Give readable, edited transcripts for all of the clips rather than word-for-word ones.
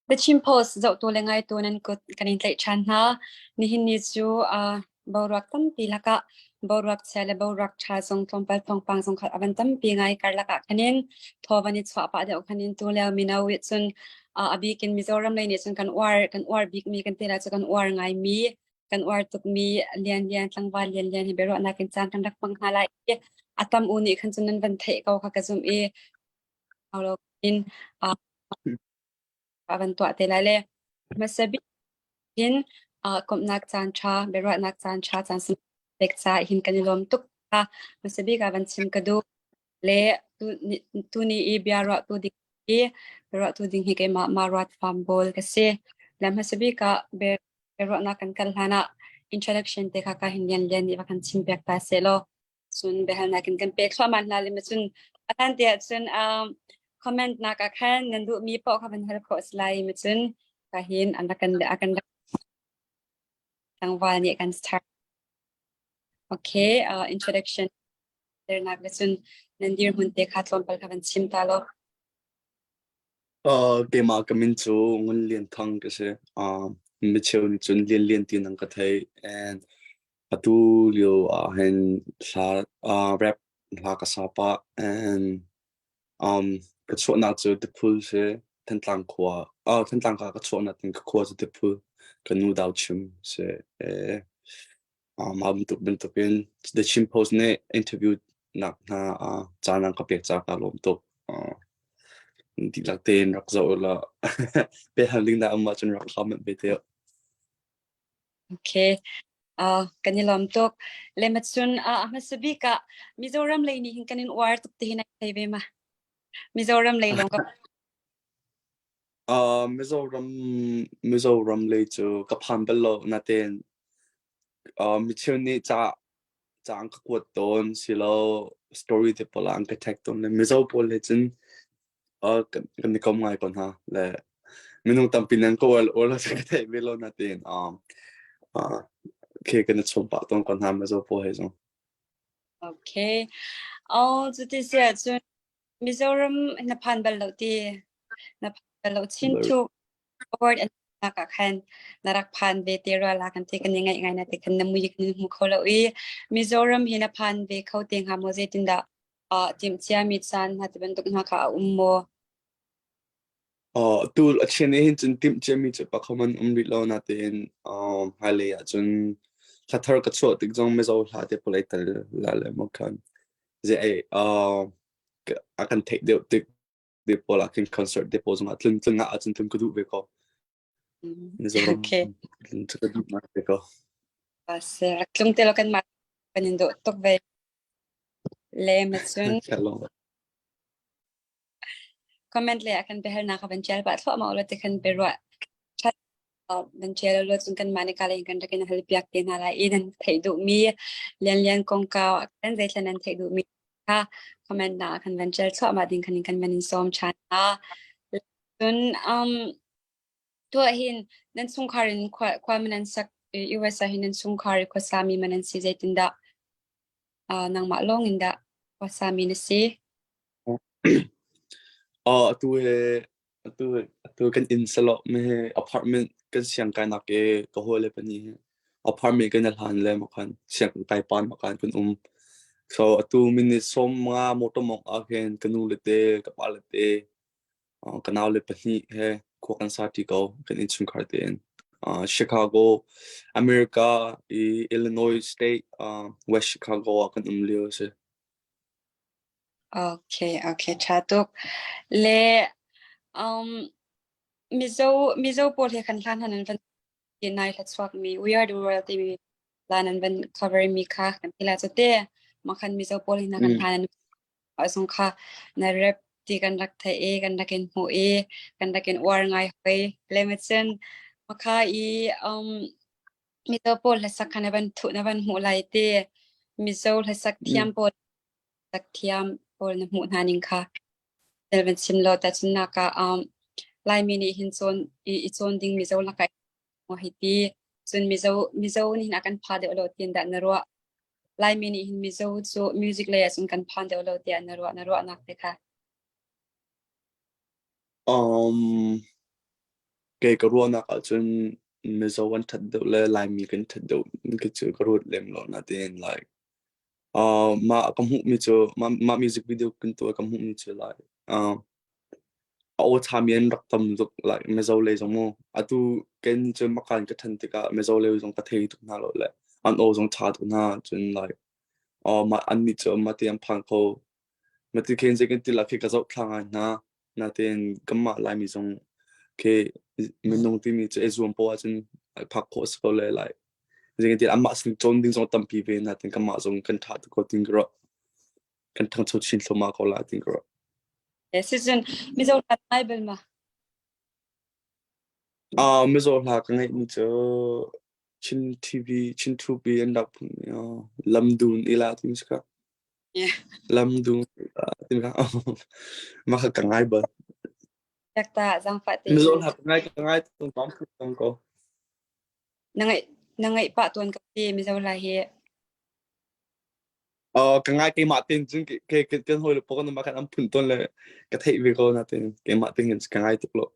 The Chin Post zohtu le ngaitu nan kut kan in tlaih ṭhan hna. Nihin ni cu uh, boruak tampi lakah boruak chia le boruak ṭha zong tlawmpal thawngpang zong kha a van tampi ngai karlak ah khanin thaw van i chuah pah deuh khanin tu lio mino nih cun uh, a bik in Mizoram lei nih cun kan uar kan uar bikmi kan ti lai cu kan uar ngaimi kan uar tukmi Lian Lian tlangval Lian Lian hi biaruahnak in caan kan rak hmang hna lai i a tam u nih khan cun nan van theih ko kha ka zumh i in uh, a van tuah te lai le hmasa bik hin uh, komhnak caan ṭha biaruahnak caan ṭha caan pek ca hin kan i lawm tuk kha hmasa bik ah van chim ka duh le tu ni, tu ni i bia ruah tu ding hi ruah tu ding hi keimah ma ruat farm bawl ka si le hmasa bik ah biaruahnak kan kal hlan ah introduction te kha ka hin lian lian nih va kan chim piak ta seh law cun biahalnak in kan pek thluahmah hna le cun atan te ahcun um, comment nak ah khan nan duhmi paoh kha van hal khawh a si lai mi cun ka hin an rak kan a kan tlangval nih kan start. Okay, uh, introduction nak le cun nan dirhmun te kha tlawmpal kha van chim ta law. Uh, keimah ka min cu Ngun Lian Thang ka si. Uh, micheu nih cun Lian Lian ti nang ka thei. And atu lio ah hin hla uh, rap hla ka sa pah. And um, ka chuahnak cu Tiphul si. Thantlang khua. Uh, Thantlang ka ka chuahnak ding ka khua cu Tiphul. Ka nu Dau Chim si. Eh, mah bantuk bantukin The Chin Post nih interview nak hna caan an ka pek caah kaa lawm tuk. Dihlak tein rak zoh ulaw pehhal ding dah um ahcun rak comment ve te. Okay. Uh, kan i lawm tuk. Le macun uh, a hmasa bik ah Mizoram lei nih hin kan in uar tuk ti hin ai thei ve ma. Mizoram lei lawng ka Uh, Mizoram Mizoram lei cu ka phan bal lo natein uh, micheu nih ca ca an ka kuat tawn silo story te pawl ah an ka tag tawn le Mizo pawl he cun uh, kan, kan i kom ngai ko hna le minung tampi nan ka ual ual ka theih ve lo natein um, uh, ke kan i chawm pah tawn ko hna Mizo pawl he zong. Okay. Oh, cuti si ahcun Mizoram na phan bal lo ti na phan bal lo chin thu award an nak ah khan na rak phan ve te rua la kan ti kan i ngaih ngai na te kan na mui kan hmu kho lo i Mizoram hi na phan ve kho te hnga maw zeitindah uh, timhcia mi caan hna ti bantuk hna kha a um maw? Uh, tu a chen hin cun timh ciami cu pakhat man um rih lo natein uh, hmailei ah cun thla thar ka chuah tik zong Mizo hla te pawl ai tel la le maw khan ze ai uh, a kan theih deuh tik te pawl ah khin concert te pawl zongah tlun tlun ah cun tlun ka duh ve ko. Mizoram Okay. tlun cu ka duh ngai ve ko. Se rak tlung te lo kan mah kan in dawh tuk ve. Le ma cun comment le ah kan biahalnak kha van ṭial pah thluahmah ulaw ti khan biaruah ṭhat van ṭial ulaw cun kanmah nih kalay in kan rak in hal piak te hna lai i nan theih duhmi lianlian kongkau ah khan zeithla nan theih duhmi kha comment na ah khan van ṭial thluahmah ding khan in kan van in sawm ṭhan hna. Cun um, tuah hin nan chungkhar in khua, khua man nan sak US ah hin nan chungkhar i khuasami man nan si zeitindah uh, nangmah lawng in dah khuasami na si? Uh, atu he atu atu kan inn salo me he apartment kan siang kai nak e ka hawile pani he apartment kan hlan le makhan siang kai pan makan kan um so atu minute som nga motor mong a khen ka nu le te ka pa le te ka nau le pahnih he khua kan sa ti ko kan innchungkhar tein uh, Chicago America i Illinois State uh, West Chicago ah kan um lio si Okay, okay, ṭha tuk. Le um, Mizo Mizo pawl he khan hlan han an van ti nai hla chuakmi We Are the World timi hla nan van cover mi kha kan ti la cu te mah khan Mizo pawl hi na kan Mm. hlan an zong kha na rap ti kan rak theih i kan rak in hmuh i kan rak in uar ngai hoi le ma cun makha i um Mizo pawl hlasak kha na van thuh na van hmuh lai te Mizo hlasak thiam Mm. pawl sak thiam pawl na hmuh hna ning kha tel van chim law tahchunhnak ah um, Laimi nih hin cawn i, i cawn ding Mizo lakah maw hei ti cun Mizo Mizo nih hin a kan pha deuh lo tiin dah na ruah Laimi nih hin Mizo cu music lei ah cun kan phan deuh lo tiah na ruah na ruahnak te kha. Um, kei ka ruahnak ahcun Mizo an ṭhat deuh le Laimi kan ṭhat deuh khi cu ka ruat lem lo. Natein like mah ka hmuhmi cu mah music video kan tuah ka hmuhmi cu like a aw ṭhami an rak tam tuk like Mizo lei zong mu. Atu kei nih cun Makan ka ṭhan tikah Mizo lei zong ka thei tuk hna lo le an aw zong ṭha tuk hna. Cun like mah annih cu mah ti an phan kho. Mati khin zei kan ti lah khi ka zoh thla ngai hna. Natein kanmah Laimi zong khi minung timi cu i zuam poah ahcun phak khawh a si ko le lai. Zeitintiah anmah sin cawn ding zong tampi ve natein kanmah zong kan ṭha tuk ko tin ka ruah. Kan ṭhangcho chin thluahmah ko lai tin ka ruah. Sicun Mizo hla ngai bal ma? Mizo hla ka ngaihmi cu Chin TV, Chin 2B an rak phunmi Lamdun ila timi si kha. Lamdun timi kha mah kha ka ngai bal. Takta zaangfah tein. Mizo hla ka ngai ka ngai tung pam tung ko. Na ngaih na ngaih pah tuan ka ti Mizo hla hi. Ka ngai keimah tein cun ke kan hawi le pawl kan khan an phun tawn le ka theih ve ko natin keimah tein ka ngai tuk lo.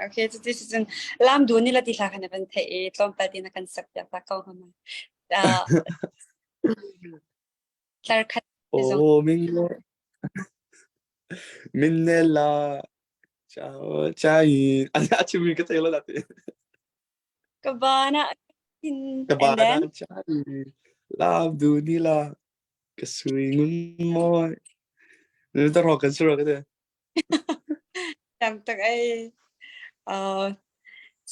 Okay, cuti cun lam du ni la ti hla khan na van theih i tlawmpal te na kan sak piak ta ko hnga ma. Tlar khat zong. Oh, min Minella ciao chai a chimi ka thei lo da ti. Ka bana in Ka and then bana chai lam du ni la ka sui ngun moi. Nu ta ro kan sura ka te. Tam tak ai.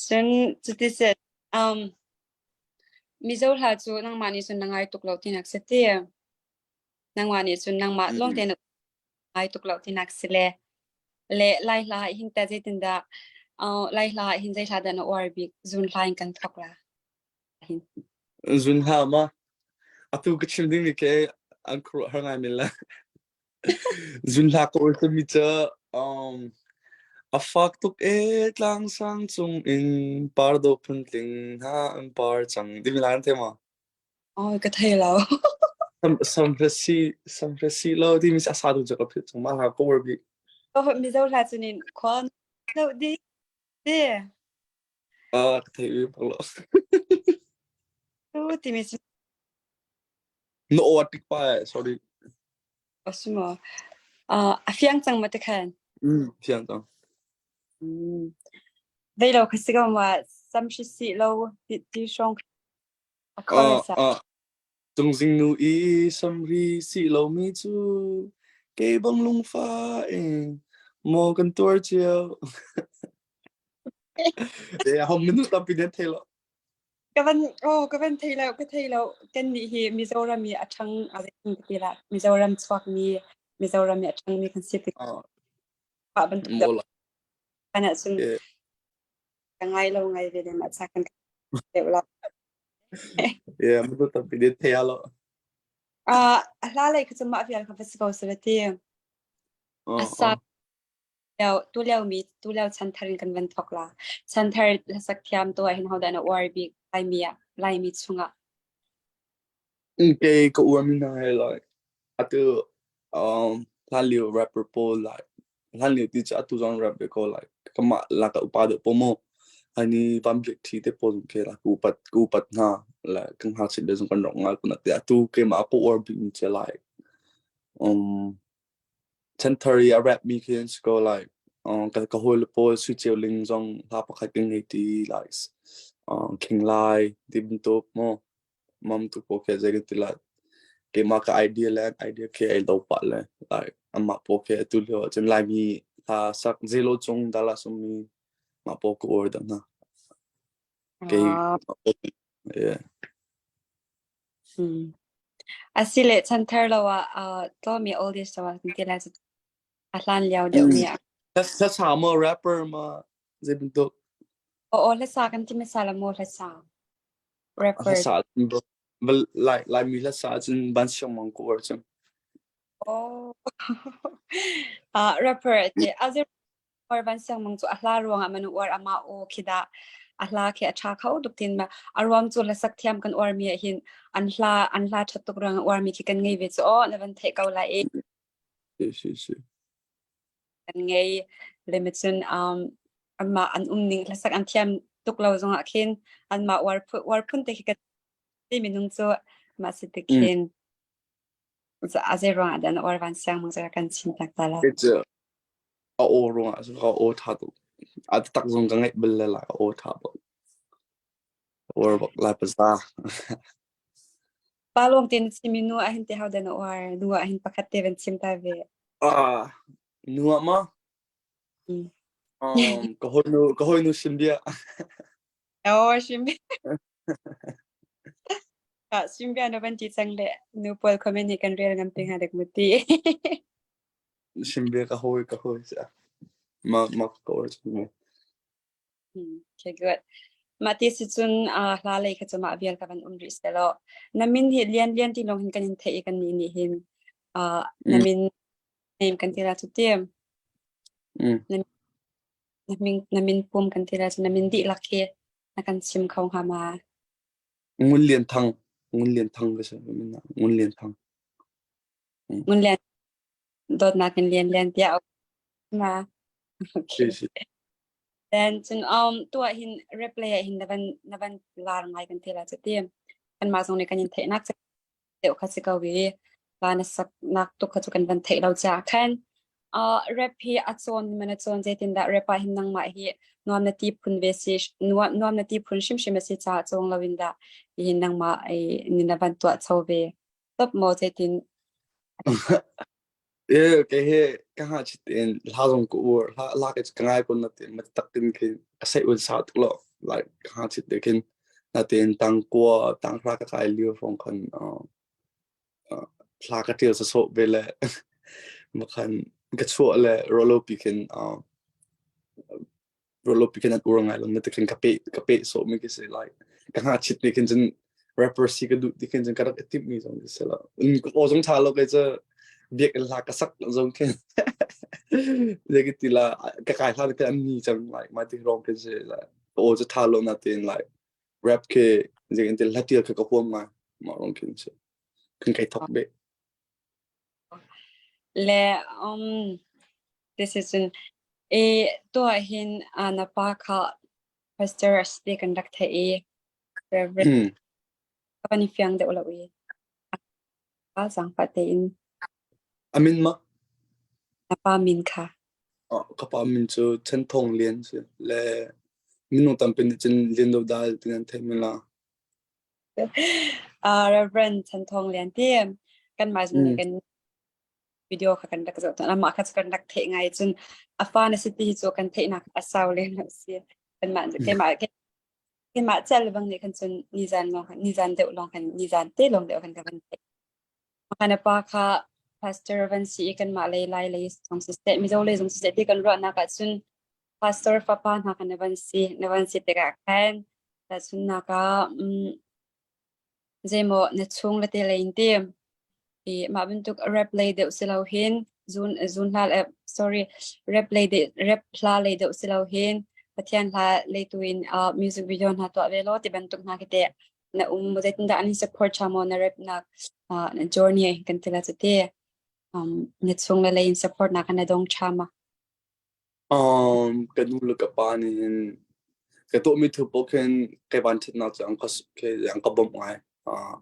Cun cuti se um Mizo hla cu nangmah nih cun na ngai tuk lo tinak si ti. Nangmah nih cun nangmah lawng te na ngai tuk lo tinak si le. Le Lai hla ah hin teh zeitindah Lai hla ah hin zei hla dah na uar bik? Zun hla in kan thawk la. Hin. Zun hla ma? Atu ka chim ding mi ke an khuaruahhar ngai men la. Zunhla ka ur timi cu um, a fak tuk ee tlangsang cung in pardo phuntling hna an par cang timi la nan thei maw? Oh, ka thei lo. Sam samhrasi samhrasi lo timi a sa tu cu ka philh cang mah hla ka uar bik. Oh, Mizo hla cu nin khua lo di ti. Ah, ka thei bak lo. Tu timi cu Na aw a tik pa eh, sorry. Asumo. A fiang cang ma te khan? Fiang cang. Vei lo kha si ko ma sam shi si lo ti ti hrawng a chorus ah. Tungzing nu i samri si lo mi cu kei bang lungfa in maw kan tuar cio. Eh, hom minu tampi den thei lo. Ka van oh ka van thei lo ka thei lo kan nih hi Mizoram i a ṭhang a zeitin ka ti lah Mizoram chuakmi Mizoram i a ṭhangmi kan si tik mah bantuk Mola. kan ahcun ka ngai lo ngai ve le mah ca kan deuh lo. Yeah, manu tampi den thei lo. Ah a hla lei kha cu mah vial kha va si ko sala ti. A sa Tu lio mi tu lio chanthar in kan van thawk la. Chanthar hlasak thiam tu ah hin hodah na uar bik Laimi ah Laimi chungah? Kei ka uar mi hna he like atu um hlanlio rapper pawl like hlanlio ti cu atu zong rap ve ko like kamah laka upa deuh pawl mu ani Van Biak Thi te pawl zong khi like ka upat ka upat hna like kan ngakchia lio zong kan rak ngai kun ati atu keimah ka uar bik mi cu like um Chanthar i a rap mi khi an si ko like ka ka hawile pawl Sui Ceu Ling zong hla pakhat kan ngei ti like King Lai ti bantuk maw mam tu pawl khi zei kan ti lai keimah ka idea le an idea khi ai lo pah le like amah pawl khi atu lio ahcun Laimi hla sak Zelo Cung Dallas ummi mah pawl ka uar deuh hna kei yeah. Asile chanthar lo ah tlawmi oldies lo ah kan ti lai cu a hlan lio deuhmi ah. Hlasa maw rapper ma zei bantuk? Aw aw hlasa kan ti hmasa la maw hlasa rapper. Hlasa Lai Laimi hlasa cun Van Siang Mang ka uar cun. Oh. Rapper te azir Uar van siangmang cu a hla ruangah man uar amah aw khi dah a hla khi a ṭha kho tuk tin ma a ruang cu hlasak thiam kan uarmi ah hin an hla an hla ṭhat tuk ruangah uarmi khi kan ngei ve cu aw na van theih ko lai i. Si si si. kan ngei. Le cun um, anmah an um ning hlasak an thiam tuk lo zongah khin anmah uar phun uar phun te khi ka ti minung cu mah si ti khin a zei ruangah dah na uar van siang mang kan chim tak ta la. Kei cu a aw ruangah cu ka aw ṭha tuk. A tak zong ka ngaih bal le lai a aw ṭha bak. Uar bak lai paza. Pa lawng te na chim i nu ah hin te ho dah na uar? Nu ah hin pakhat te van chim ta ve. Ah, nu ah ma? Um, ka hawinu ka hawinu sim bia. Oh, sim Ah, sim bia na van ti cang le nu pawl comment hi kan rel ngam te hnga dek mu ti. Sim bia ka hawi ka hawi sia. Ma ma ka uar cu mu. Okay, good. Mah ti si cun uh, hla lei kha cu mah vial ka van um rih selaw. Na min hi lian lian ti lawng hin kan in theih i kan nih nih hin uh, na min name kan ti la cu ti. Na, na min na min pum kan ti la cu na min dihlak hi na kan chim kho hnga ma? Ngun Lian Thang, Ngun Lian Thang ka si. Ngun Lian Thang. Ngun Lian dawtnak in Lian Lian tiah ma. Okay. Then cun um tuah hin replay ah hin na van na van lar ngai kan ti la cu ti. Kan mah zong nih kan in theihnak deuh kha si ko i va na sak nak tuk kha cu kan van theih lo caah khan uh, rap hi a cawn man a cawn zeitindah rap ah hin nangmah hi nuam na ti phun ve si nuam nuam na ti phun hrimhrim a si caah cawng lo in dah hi nangmah ai ni na van tuah cho ve top maw zeitin Eh, kei he ka ha chit in hla zong ka ur hla hla ke ka ngai kon na te ma tak tin khin a sei un sa tuk lo like ka ha chit te khin na ten tang kua tang hra ka kai liu rong khan hla ka tial sa so ve le ma khan ka chuah le rolo pi khin rolo pi khin an ur ngai lo na te khin ka pe ka pe so mi ki se like ka nga chit ni khin cun rapper si ka duh ti khin cun ka rak i timh mi zong si lo o zong tha lo kai cu biak in hla ka sak zong khin le ti la ka kai hla te an ni cang like ma ti rong khin se la o chu tha lo na tin like rap ke jing in til hla tial kha ka huam ngai ma rong khin se khin kai thok be. Le um this is an e tuah hin na pa kha pastor a si kan rak theih i Reverend ka van i fiang deuh lo i a zaangfah tein. Amin ma? Na pa min kha. Ka pa min cu Chan Thawng Lian si le minung tampi nih cun Lian Do Dal ti nan theih men la. Reverend Chan Thawng Lian ti kan mah zong nih kan video kha kan rak zoh tawn. Amah kha cu kan rak theih ngai cun a fa na si ti hi cu kan theihnak a sau lem lo si. Kanmah keimah keimah cel bang nih khan cun nizan lawng khan nizan deuh lawng khan nizan te lawng deuh khan ka van theih. Makhan a pa kha pastor van si i kanmah lei lai lei zong siseh Mizo lei zong siseh ti kan ruahnak ah cun pastor fapa hna kha na van si na van si tikah khan tahchunhnak ah um, Zeimaw na chung le te lei in tim. I mah bantuk rap lei deuh si lo hin zun zun hla le sorry rap lei de rap hla lei deuh si lo hin Pathian hla lei tu in uh, music video hna tuah ve law ti bantuk hna khi te na um mo zeitindah an in support cha maw na rap nak uh, na journey kan ti la chu ti um na chung le lei in support na kan na dong cha ma. Um, ka nu le ka pa nih hin ka tuahmi thil paoh khin kai vanṭhatnak cu an ka an ka bawmh ngai. Uh,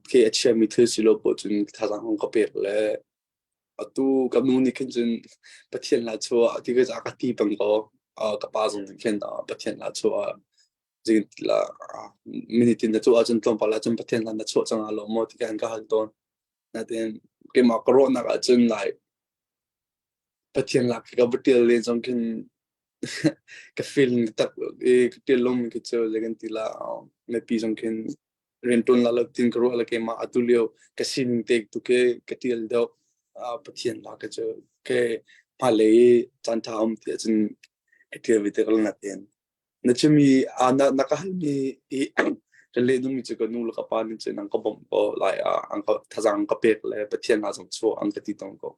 khi a chiami thil si lo paoh cun thazaang an ka pek le atu ka nu nih khin cun Pathian hla chuah ti ka a ka ti peng ko. Uh, ka pa zong nih khin uh, Pathian hla chuah zing la minitin na chuah ahcun tlawmpal ahcun Pathian hla na chuah cang ah lo maw ti khan ka hal tawn. Natin keimah ka ruahnak ahcun like Pathian lak khi ka va ṭial len zong khin ka feeling tak i ka ṭial lomi khi cu zei kan ti la mipi zong khin rianṭuan la lo tin ka ruah le keimah atu lio ka sining te tu khi ka ṭial deuh Pathian lak khi cu ke hmailei i caan ṭha um ti ahcun ka ṭial ve te ko natin na chimmi na na ka halmi i ka leh dingmi cu ka nu le ka pa nih cun an ka bawmh ko lai an ka thazaang an ka pek le Pathian hna zong chuah an ka ti tawn ko.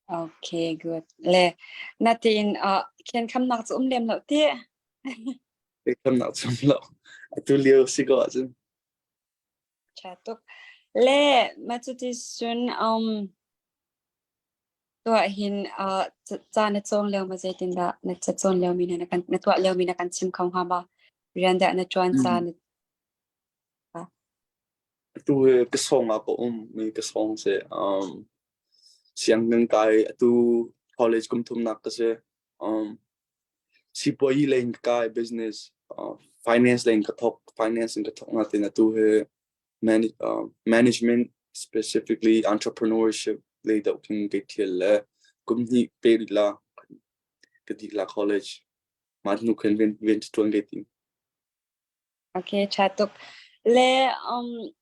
Okay, good. Le natin uh, khenkhamnak cu um lem lo ti. Khenkhamnak cu um lo. Atu lio si ko ahcun. Tha tuk. Le ma cu ti cun um. Tuah hin ca na cawng lio ma zeitindah na ca cawn lio mi na kan na tuah lio mi na kan chim kho hnga ma? Rian dah na ṭuan ca na Atu hi ka sawng ah ka um mi ka sawng si. Sianginn kai atu college kum thumnak ka si. Sipuayi lei in ka kai business finance lei in ka thawk finance in ka thawk natin atu hi management specifically entrepreneurship lei deuh khin kai thial le kum hnih pe rih la ka dih la college mah hnu khin rian ṭuan kai tim. Okay, ṭha tuk. Le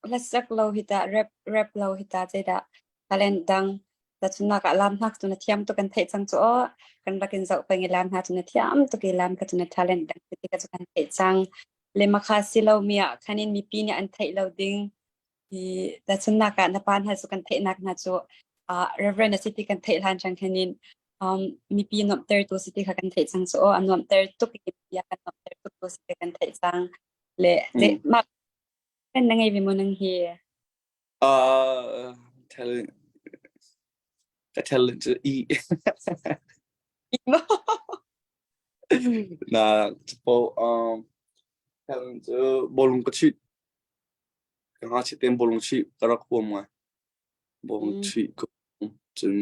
hlasak lo hi tah rap rap lo hi tah zeidah talent dang tahchunhnak ah lam hna cu na thiam tuk kan theih cang cu aw kan rak in zoh peng i lam hna cu na thiam tuk i lam kha cu na talent dang tete kha cu kan theih cang. Le makha si lo mi ah khan in mipi nih an theih lo ding hi tahchunhnak ah na pa hna cu kan theihnak hna cu Reverend a si ti kan theih hlan cang khan in mipi nuamhtertu si ti kha kan theih cang cu aw a nuamhter tuk i bia kan nuamhter tuk tu si ti kan theih cang le mah kan na ngei ve mo nang hi? Talent ka talent cu i na po talent cu bawlung ka chih ka ngakchia tein bawlung chih ka rak huam ngai. Bawlung chih ka cun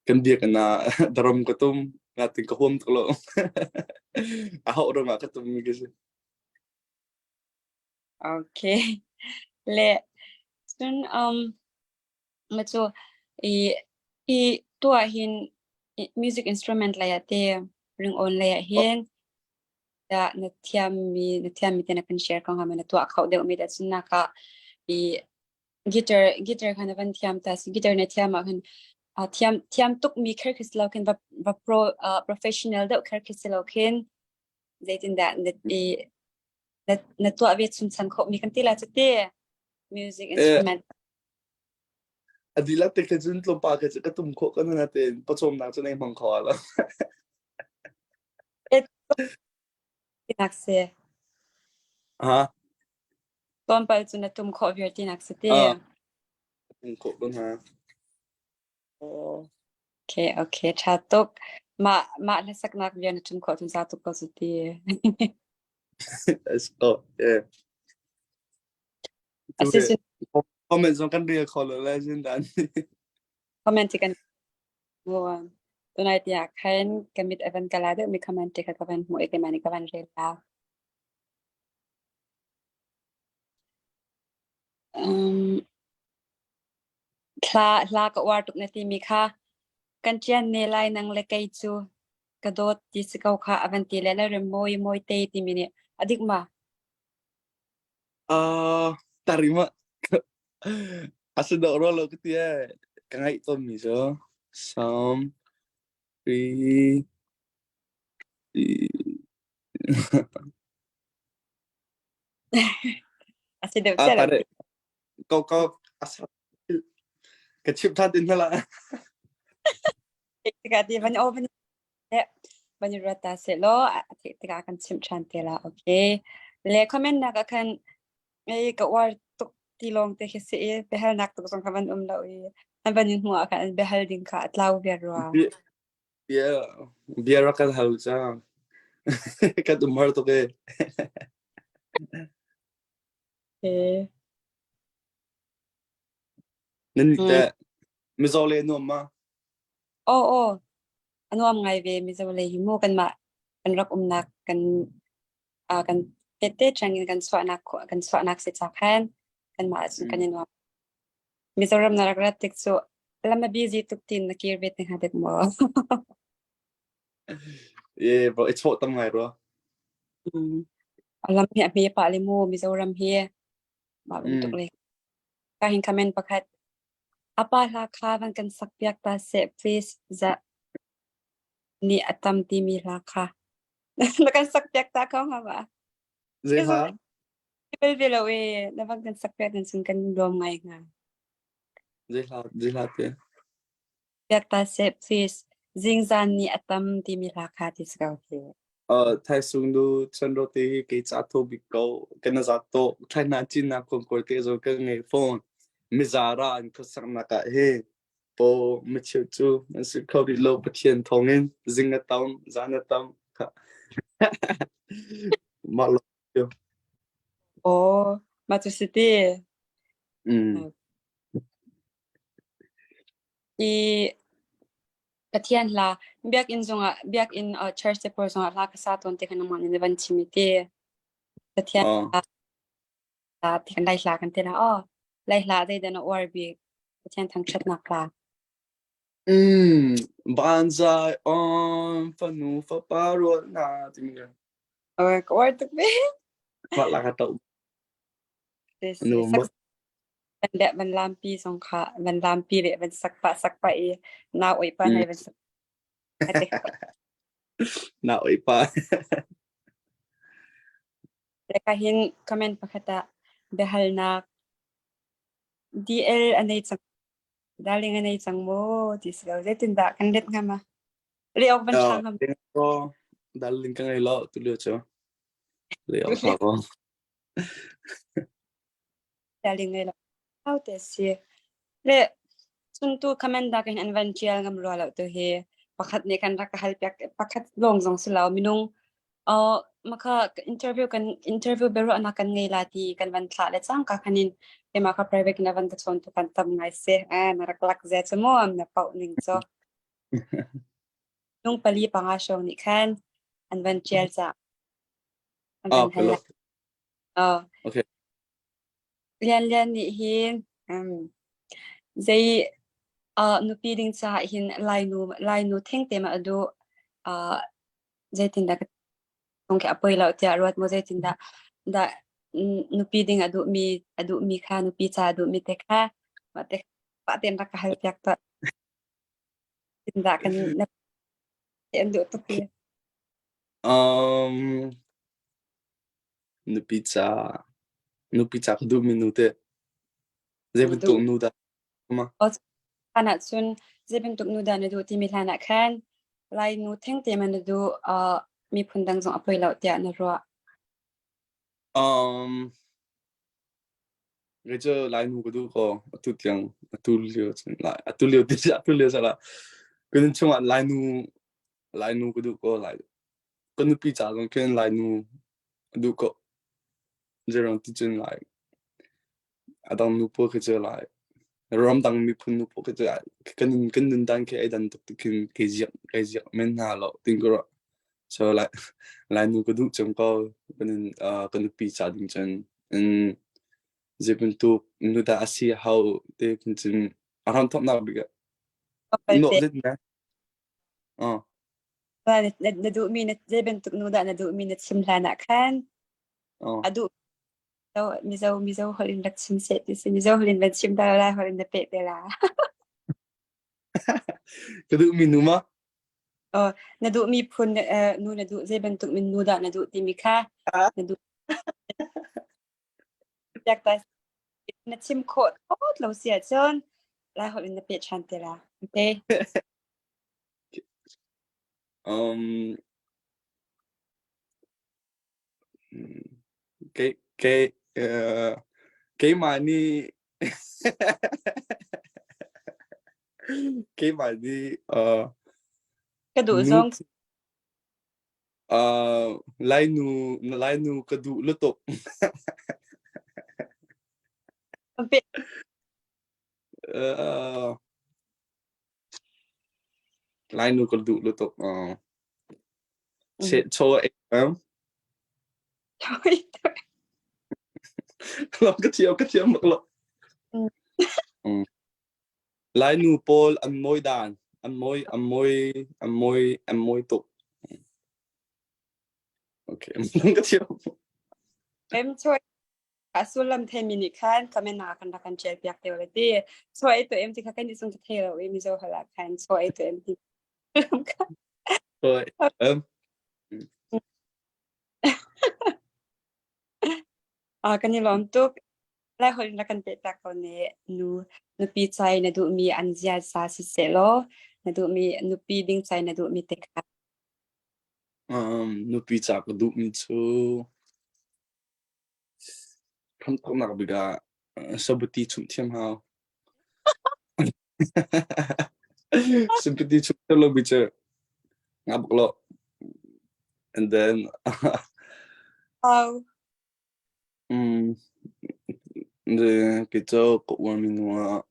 kan biakinn ah drum ka tum natin ka huam tuk lo. A hauh ram ah ka tum mi ka si. Okay. Le cun ma cu i i tuah hin music instrument lei ah te ringawn lei ah hin dah na thiammi na thiammi te na kan share ko hnga ma na tuah kho deuhmi dah cun nak ah i guitar guitar kha na van thiam ta si guitar na thiam ah khan thiam thiam tuk mi kher khi si lo khin va va pro professional deuh kher khi si lo khin zeitindah na i na na tuah ve chun chan khawh mi kan ti la cu ti music instrument. A dihlak te kha cun tlawmpal kha cu ka tum khawh ko na tein pawcawmnak cu nei hmang kho lo. Tinak si. Ha? Tlawmpal cu na tum khawh viar tinak si ti. Ah, tum khawh ko hna. Okay, okay, tha tuk. Mah mah hlasaknak viar na tum khawh cun za tuk ko cu ti. Let's go. Yeah. Asi Comment zong kan rel kho lo le zin dan. Comment ti kan Tunai tiah khan ka mit a van kala deuh mi comment te kha ka van hmuh i keimah nih ka van rel la. Um, thla hla ka uar tuk na timi kha kan ṭian ne lai nang le kei cu ka dawt ti si ko kha a van ti le le rem mawi mawi te timi nih a dik ma? Tarima a si dawh rua lo ka ti ee. Ka ngaih tawnmi cu Sam ri A si deuh cia lo. Ko ko asa ka chim than tin hla. Tikah ti van o van van i ruat ta seh law a theih tikah kan chimh ṭhan te la. Okay. Le comment nak ah khan ei ka uar tuk ti lawng te khi si i biahalnak tuk zong kha van um lo i an van in hmuh ah khan an biahal ding kha a tlau viar rua. Bia bia rak kan hal cang. Kan um har tuk e. Okay. Nan nih teh Mizo le nuam ma? Aw aw a nuam ngai ve Mizo lei hi mu kanmah kan rak umnak kan kan tette ṭang in kan chuahnak kan chuahnak si ca khan kanmah ahcun kan i nuam. Mizoram na rak rat tik cu lam a busy tuk tin na kir ve te hnga dek maw? E bo i chawh tam ngai rua. Lam hi a hme pah le mu Mizoram hi mah bantuk le ka hin comment pakhat Apa hla kha van kan sak piak ta seh please za nih a tam timi hla kha na kan sak piak ta ko hnga ma? Zei hla? Bel ve lo e na van kan sak piak nan cun kan lawm ngai hnga. Zei hla zei hla te? Piak ta seh please zingzan nih a tam timi hla kha ti si ko hi. Thaisung nu chan ro te hi kei ca tho bik ko kan za to thlai na cin na kong kor te zo ka ngei phone mizara an khuasak nak ah he. Paw micheu cu nan si kho rih lo Pathian thawngin zing a tam zan a tam mah lo cu. Aw, mah cu si ti. I Pathian hla biakinn zongah biakinn church te pawl zongah hla ka sa tawn ti kha nangmah nih na van chim i ti. Pathian hla ti kan Lai hla kan ti la aw. Lai hla zeidah na uar bik? Pathian thangṭhatnak hla. Banzai on fanu fapa rual na timi ka. Aw, ka uar tuk ve. Mah la ka to. Nu Sak van le van lampi zong kha van lampi le van sak pah sak pah i nau oi pa nai van sak. Na oi pa. Le ka hin comment pakhat ah biahalnak DL a nei cang darling a nei cang maw ti si lo zeitindah kan let hnga ma le ok van ṭha hnga Darling ka ngei lo tu lio cu le ok ṭha ko. Darling ngei lo hau te si le cun tu comment dak in an van ṭial ngam rua lo tu hi pakhat nih kan rak ka hal piak pakhat lawng zong si lo minung Maka interview kan interview biaruahnak kan ngei la ti kan van thlah le cangka khanin keimah kha private na van ka chawn tu kan tam ngai si. Eh, na rak lak ze cu mu na pauh ning cu. Nung pali panga hrawng nih khan an van ṭial ca. An van hal. Oh. Okay. Lian Lian nih hin um, zei nupi ding caah hin Lainu Lainu theng te ma a duh. Zeitindah ka khi a poi lo tiah ruat maw zeitindah dah nupi ding a duhmi a duhmi kha nupi ca a duhmi te kha mah te mah tein rak ka hal piak tuah. Tindah kan na an duh tuk ti. Nupi ca nupi ca ka duhmi nu te zei bantuk nu dah Hlan ahcun zei bantuk nu dah na duh timi hlan ah khan Lainu thengte man na duh, miphun dang zong a poi lo tiah na ruah? Kei cu Lainu ka duh ko. Atu tiang atu lio cun lai atu lio ti atu lio salah ka nun chungah Lainu Lainu ka duh ko lai ka nupi ca zong khin Lainu a duh ko. Zeirang ti cun lai A dang nu pawl khi cu lai ramdang miphun nu pawl khi cu kan kan nundan khi ai dan tuk ti khin kei ziak kai ziak men hna lo tin ka ruah. So lai Lainu ka duh cem ko kan ka nupi ca ding cun in zei bantuk nu dah a si hau te khin cun a hramthawknak bik ah nawh zet na. Na duhmi na zei bantuk nu dah na duhmi na chim hlan ah khan a duh Mizo Mizo holh in rak chim seh ti si Mizo holh in van chim ta lai holh in na peh te la. Ka duhmi nu ma? Oh, na duhmi phun nu na duh zei bantuk min nu dah na duh timi kha na duh Piak ta na chim khawh thawt lo si ahcun lai holh in na peh ṭhan te la. Okay. Kei kei keimah nih keimah nih Ka duh nu zong Lainu Lainu ka duh lutuk. Lainu ka duh lutuk. Chaw ei am. Ka thiam ka thiam bak lo. Lainu pawl an mawi dan an mawi an mawi an mawi an mawi tuk. Okay, ka thiam. Em choi a sullam theimi nih khan comment ah kan rak kan ṭial piak te le ti. Chaw ei to em ti kha kan i sung thei lo i Mizo hal ah khan chaw ei to em ti. Oi, Kan i lawm tuk. Lai holh in rak kan pehtak ko ne. Nu nupi cai na duhmi an ziaza siseh law na duhmi nupi ding cai na duhmi te kha. Nupi ca ka duhmi cu hramthoknak bik ah sabuti chumh thiam hau. Sympathy chung lomi cu ngah bak lo. And then Au. mm, kei cu ka uarmi nu ah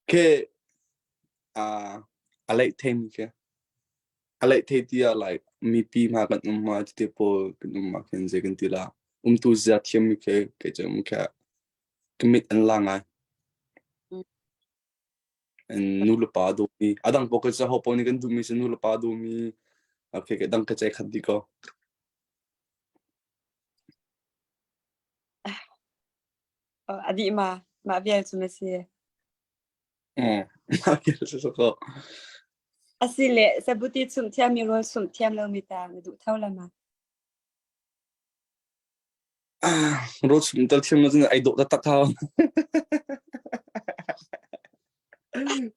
khi a leih theimi khi a leih thei tiah like mipi hna kan um ma tete pawl kan um ah khin zei kan ti la umtu zia thiammi khi kei cu khi ka mit an la ngai. Nu le pa dawmi a dang paoh cu ho paoh nih kan duhmi cu nu le pa dawmi okay ka dang ka cei khat dih ko. A dih ma mah vial cu na si. Mah vial cu si ko. Asile sabuti chumh thiammi rawl sumh thiam lomi ta na duh tho la ma? Rawl chumh tal thiam lo cun ai dawh taktak hau.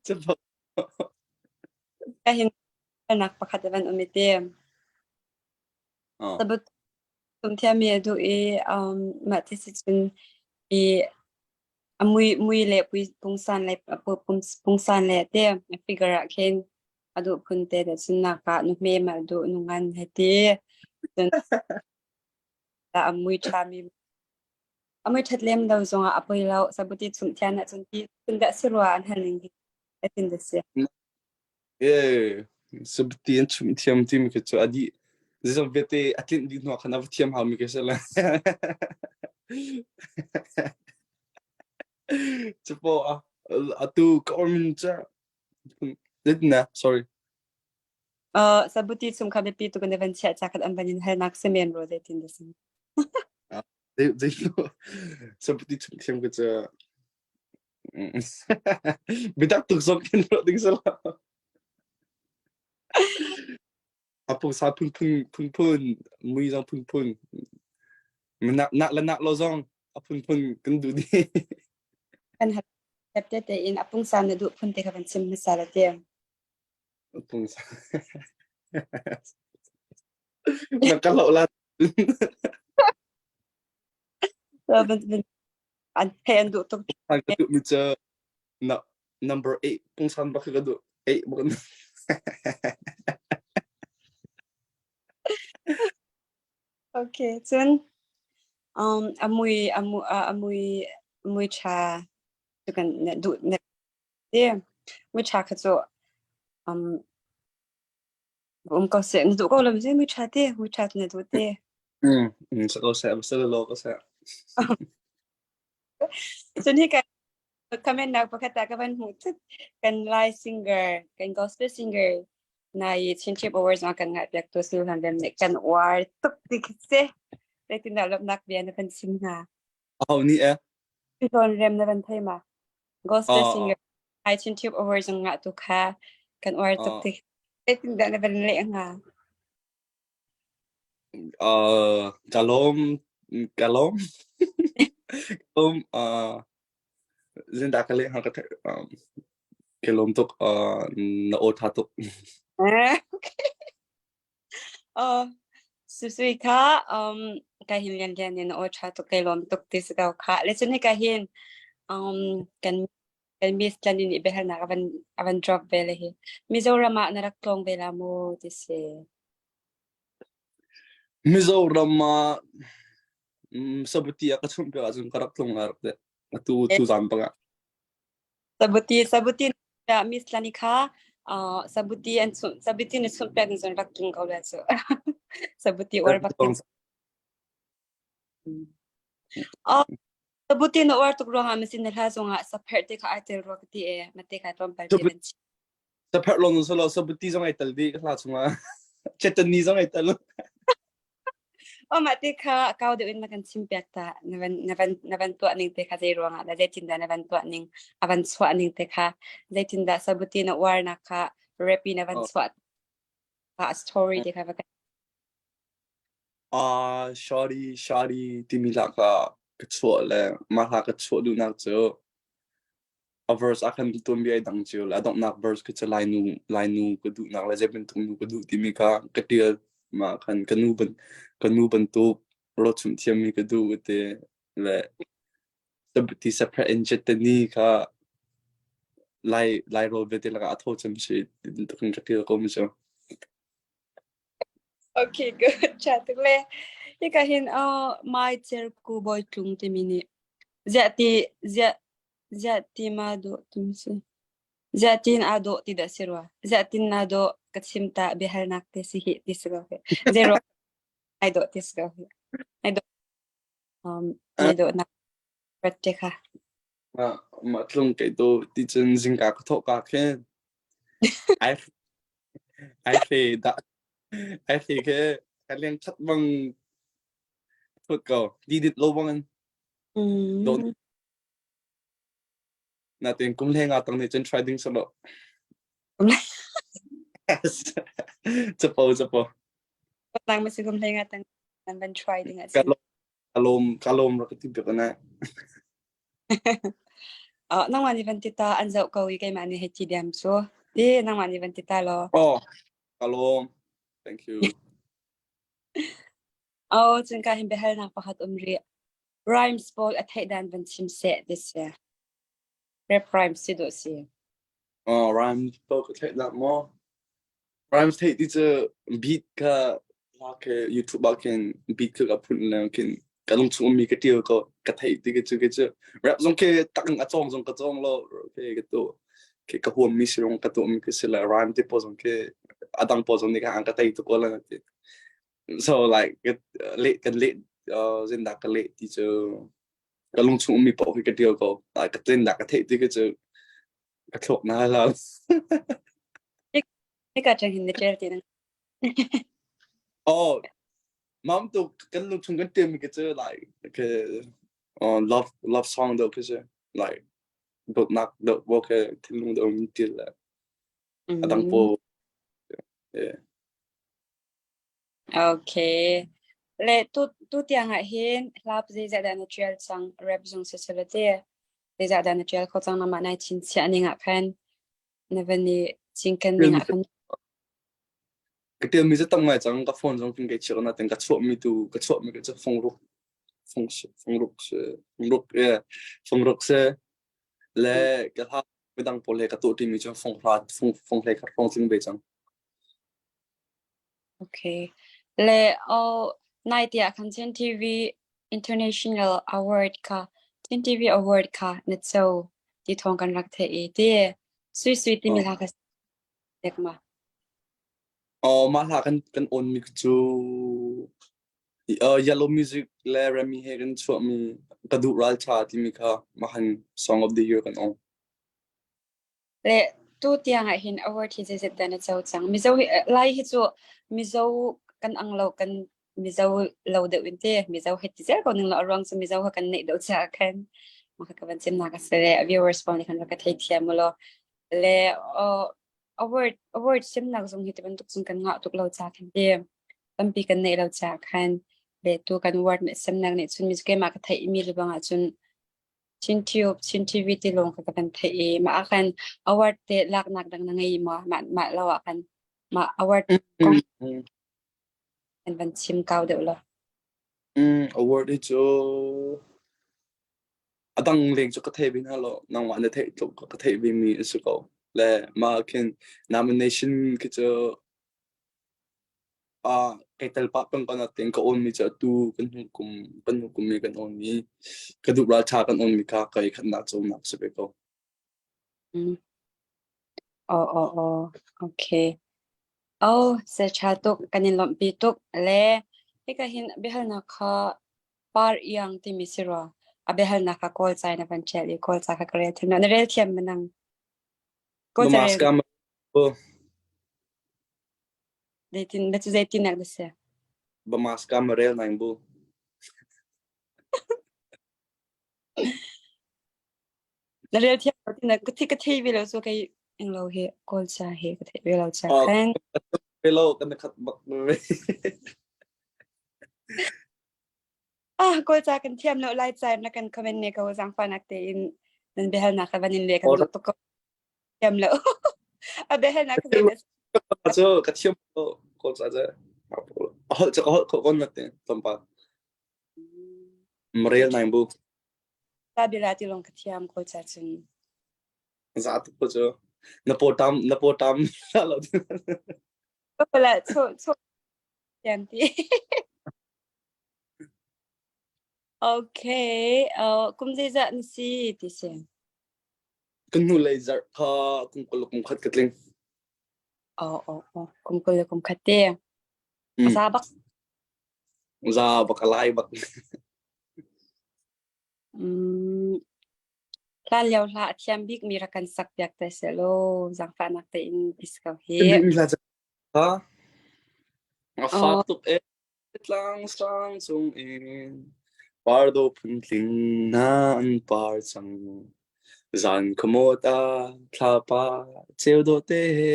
Capo. Ka hin nak pakhat van um i te. Sabut chumh thiammi a duh i um, mah ti si cun i a mui mui le pui pungsan le pungsan le te figure ah khin a duh phun te le cun nak ah nu hme ma duh nu ngan he ti. Cun a mui ṭhami a mui ṭhat lem lo zongah a poi lo sabuti chumh thian ahcun ti phun dah si rua an hal ning hi tin da si. Eh, sabuti an chumh thiam timi khi cu a dih zeizong vialte a tlinh dih hnuah khan a va thiam haumi khi si le. Capo a atu ka ormin ca na sorry. Sabuti chung kha biapi tuk in van chiah ca khat an van in halnak si men ro zeitin da si. Zei sabuti chung thiam ka cu bitak tuk zong khin ro ding sala. A pungsa phunphun phunphun mui zong phunphun nak nak le nak lo zong a phunphun kan duh dih. Kan hal te te in a pungsa na duh phun te kha van chim hmasa la te. Pungsa. Na ka loh la. An thei an duh tuk. Ka duh mi cu na number 8 pungsan bak ka duh. 8 bak. Okay, cun um amui amu amui mui cha tu kan na duh na Ti miṭha kha cu um um ko seh na duh ko lo maw miṭha ti miṭha cu na duh ti. Sa ko seh, sal lo ko seh. Cun hi ka comment nak pakhat ah ka van hmuh thut kan Lai singer kan gospel singer nai Chin Trip Awards ma kan ngah piak tu sul han rem nih kan uar tuk ti khi si. Zeitindah lawmhnak bia na van chim hna? Aho nih eh? Hlawn rem na van thei ma? Gospel singer ai Chin Tube Award zong ngah tu kha kan uar tuk ti. Zeitindah na van leh hnga? Ka lawm ka lawm lawm zindah ka leh hnga ka theih ka lawm tuk na aw tha tuk. Oh, Susui kha um ka hin lian lian in aw tha tuk kai lawm tuk ti si ko kha. Le cun hika hin um kan kan miss tlan in i biahalnak avan avan drop ve le hi. Mizoram ah na rak tlawng ve la mu ti si. Mizoram ah sabuti ah ka chumh piak ahcun ka rak tlung la rak ti. Atu tu zan bang ah. Sabuti sabuti Miss Lani kha sabuti an chumh sabuti na chumh pek zon rak tlung ko le cu. Sabuti or bak. Oh, sabuti na or tuk ruangah masin na hla zongah sapher te kha ai tel rua ka ti e mate kha tlawmpal te ban chi. Sapher long solo sabuti zong ai tel di hla chungah. Chetani zong ai tel. Aw mah te kha kau deuh in na kan chim piak ta. Na van na van na van tuah ning te kha zei ruangah dah zeitindah na van tuah ning a van chuah ning te kha zeitindah sabuti na uarnak kha rap in a van chuah a story te kha va kan Ah, sorry, sorry timi hla kha ka chuah le mah hla ka chuah duhnak cu a verse ah khan tuanbia ai dang cio le a donghnak verse khi cu Lainu Lainu ka duhnak le zei bantuk nu ka duh timi kha ka ṭial mah khan ka nu ban ka nu bantuk rawchumh thiammi ka duh ti le ti separate in ni kha. Lai Lai rawl vialte lakah a thaw cem si tukin ka til ko mi cu. Okay, good. Ṭha tuk le. Hika hin uh, mai cer ku bawi tlung timi nih ziah ti ziah ziah ti ma dawh timi si. Ziah tin aa dawh ti dah si rua. Ziah tin naa dawh ka chim ta biahalnak te si hi ti si ko hi. Zei ruang ai dawh ti si ko hi. Ai dawh um nai dawh nak rat te kha. Ah, mah tlung kei tu ti cun zingka ka thawh ka khin ai ai hre dah ai hre ke ka leng khat bang thut ko di dit lo bang in do natin kum hle nga tang nih cun try ding salo capo capo Tang ma si kum hle nga tang nan van try ding a ka si. lom ka lom ka lom rak ti bik na Oh, nangmah nih van ti ta an zoh ko i keimah nih hei ti diam cu. Ti nangmah nih van ti ta law. Oh, ka lawm. Thank you. Oh, cun ka hin biahalnak pakhat um rih. Rhymes pawl a theih dan van chim seh ti si. Rap rhymes si dawh si. Oh, rhymes pawl ka theih dah maw? Rhymes theih ti cu beat kha hla khi YouTube ah khin beat kha ka phun le khin ka lung chung ummi ka ṭial ko ka theih ti khi cu khi cu rap zong khi tak in a cawng zong ka cawng lo khi ka tu khi ka huammi si rong ka tuahmi khi si le rhyme ti pawl zong khi a dang pawl zong nih khan an ka tei tuk ko la ti so like leh kan leh zindah ka leh ti cu ka lung chung ummi paoh khi ka ṭial ko ka tlindah ka theih ti khi cu ka thluak na hal Hika ṭang hin na ṭial ti nang. Oh, mam tu kan lung chung kan ṭialmi khi cu like ke love love song deuh khi si like dawtnak deuh bo khi thinlung deuh in ṭial le a dang pawl yeah. Okay. Le tu tu tiang ah hin hla zeizah dah na ṭial cang rap zong si sila te zeizah dah na ṭial kho cang namah nai chinchiah ning ah khan na van i cinken ning ah khan Ka ṭialmi cu tam ngai cang ka phone zong kin kai chiah na ten ka chuahmi tu ka chuahmi ka cu fongruk fong fongruk si fongruk yeah fongruk si le ka hla midang pawl he ka tuah ṭimi cu fonghra fong fong hlei khat hrawng tling ve cang. Okay. Le oh nai tiah khan Chin TV International Award kha Chin TV Award kha na co ti thawng kan rak theih i ti sui sui timi hla kha tek ma. Oh mah hla kan kan on mi cu Yellow Music le Remy he kan chuahmi ka duh ralṭha timi kha mahan Song of the Year kan ong. Le tu tiang ah hin award hi zeizat dah na co cang? Mizo hi Lai hi cu Mizo kan ang lo kan Mizo lo deuh in te Mizo he ti zel ko ning lo a ruang cu Mizo ha kan neih deuh caah khan maka ka van chimnak a si le viewers pawl nih khan rak ka theithiam u law le award award semnak zong hi ti bantuk cun kan ngah tuk lo ca khan te tampi kan neih lo ca khan le tu kan award semnak nih cun Mizo keimah ka theih mi le bang ah cun Chin Tube, Chin TV ti lawng kha ka kan theih i mah ah khan award te laknak dang na ngei maw? Mah mah lo ah khan mah award kong kan van chim kau deuh lo. Award hi cu a dang leng cu ka thei ve hna lo. Nangmah na theih tluk ka theih ve mi a si ko. Le mah khin nomination khi cu Ah, kai tel pah peng ko natin ka awnmi cu atu kan hnu kum kan hnu kum i kan awnmi ka duh ralṭha kan awnmi kha kai khatnak cawnnak si ve ko. Mm. Oh, oh, oh, okay. Oh, se ṭha tuk kan in lawmhpi tuk le hika hin biahalnak kha par iang timi si rua. A biahalnak kha kawl ca in a van ṭial i kawl ca kha ka rel thiam lo. Na rel thiam manang. Kawl ca rel Namaskar. Zeitin na cu zeitin na si? Bamaska marel naing bu. Na rel thiam lo tin ka thi ka thei ve lo so kei ing lo hi kawl cha he ka thei ve lo cha khan. Ve lo kan khat bak ve. Ah kawl cha kan thiam lo lai cha na kan comment ne ko zang fa nak te in nan behal nak ka van in le kan duh tuk ko. Thiam lo. A behal nak zei na Cu ka thiam lo kawl ca cu. A holh cu ka holh kho kon na te tlawmpal. Marel naing bu. Ta bila ti long ka thiam kawl ca cun. Za tuk ko cu. Na paw tam na paw tam lo. Pala cho cho tiam ti. Okay, kum zeizah na si ti si. Kan hnu lei zarh kha kum kul kum khat ka tling. Oh oh oh, kum kul le kum khat te. Za bak. Za bak alai bak. Mm, hlan lio hla a thiam bik mi rak kan sak piak te seh law zaangfahnak tein ti si ko hi. Mi hla ha a fak tuk e tlang sang cung in pardo phuntling na an par cang zan khamota thlapa ceu do te he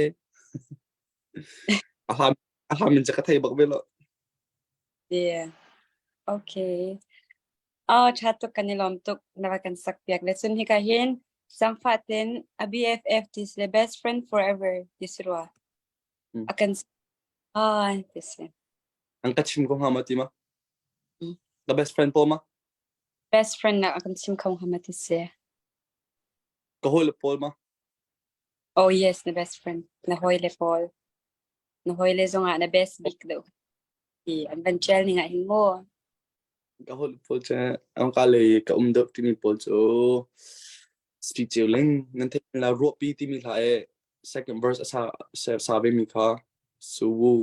a hlam a hlam in ka thei bak ve lo Yeah. Okay. Oh, ṭha tuk kan i lawm tuk na va kan sak piak le cun hika hin sangfah ten a BFF ti si le best friend forever ti si rua. A kan ai ti si. An ka chim ko hnga ma ti ma? The best friend pawl ma? Best friend nak a kan chim kho hnga ma ti si. Ka hawi le pawl ma? Oh yes, na best friend. Na hawi le pawl. Na hawi le zongah na best bik deuh. Ti an van ṭial ning ah hin mu. Ka holh pawl cu an ka lei ka um deuh timi pawl cu Speak Ceu Ling nan theih la ruahpi timi hla e second verse a sa sa ve mi kha Suwu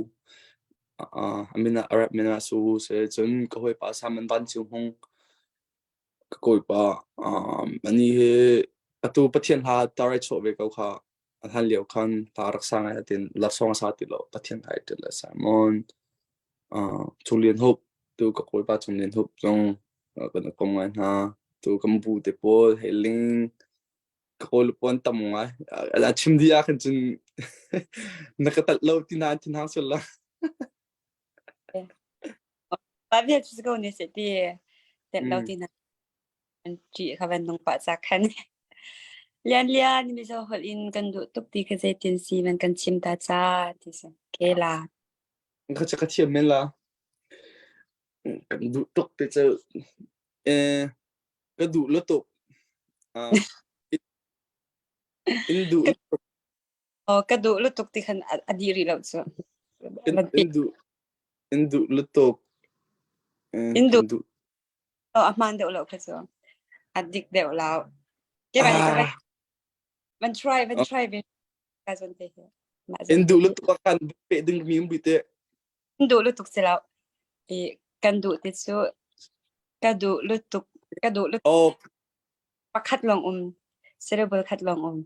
a min ah a rap min ah Suwu se cun ka hawipa Simon Van Ciu Hmung ka kawipa ani hi atu Pathian hla tar ai chuah ve ko kha a hlan lio khan hla rak sa ngai atin love song a sa ti lo Pathian hla ai ṭial le Simon Cung Lian Hup tu ka kawipa Cung Lian Hup zong kan i kom ngai hna tu kan bu te pawl Heiling ka kawl pawn tam ngai a chim dih ah khan cun na ka talh lo ti na thin hang sul la Pa vial cu ko ne se ti tet lo ti na An ṭih kha van nung pah cak khan. Lian Lian Mizo holh in kan duh tuk ti kha zeitin si man kan chim ta ca ti si. Ke la. Ka ka thiam men la. Kan duh tuk te cu eh ka duh lo tuk. Ah in duh Oh, ka duh lu tuk ti khan a di rih lo cu. In, in duh in duh lu tuk. In duh duh a hmaan deuh lo kha cu. A dik deuh lo. Ke ba ka van try van try ve ka zon te hi. In duh lu tuk kan pe ding mi um bi te. In duh lu tuk si lo. I kan duh ti cu ka duh lu tuk ka duh lu Oh. Pakhat lawng um. Syllable khat lawng um.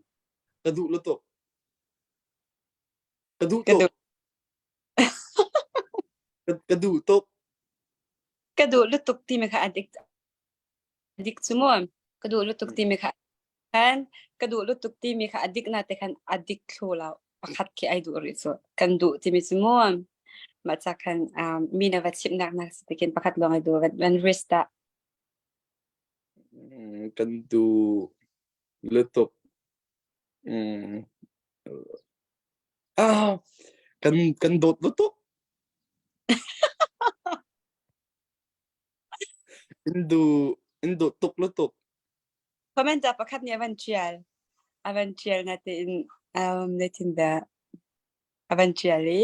Ka duh lu tuk. Ka duh tuk. Ka duh tuk. Ka duh lutuk timi kha a dik dik cu mu. Ka duh lutuk timi kha khan ka duh lutuk timi kha a dik na te khan a dik thlu lo. Pakhat khi ai duh rih cu. Kan duh timi cu mu. Mah ca khan um, mi na va chimhnak nak si tikin pakhat lawng ai duh van risk dah. Kan duh lutuk. Mm. Ah, kan kan dawt lutuk. In duh in dawt tuk lutuk. Comment ah pakhat nih a van ṭial. A van ṭial natein um, zeitindah a van ṭial i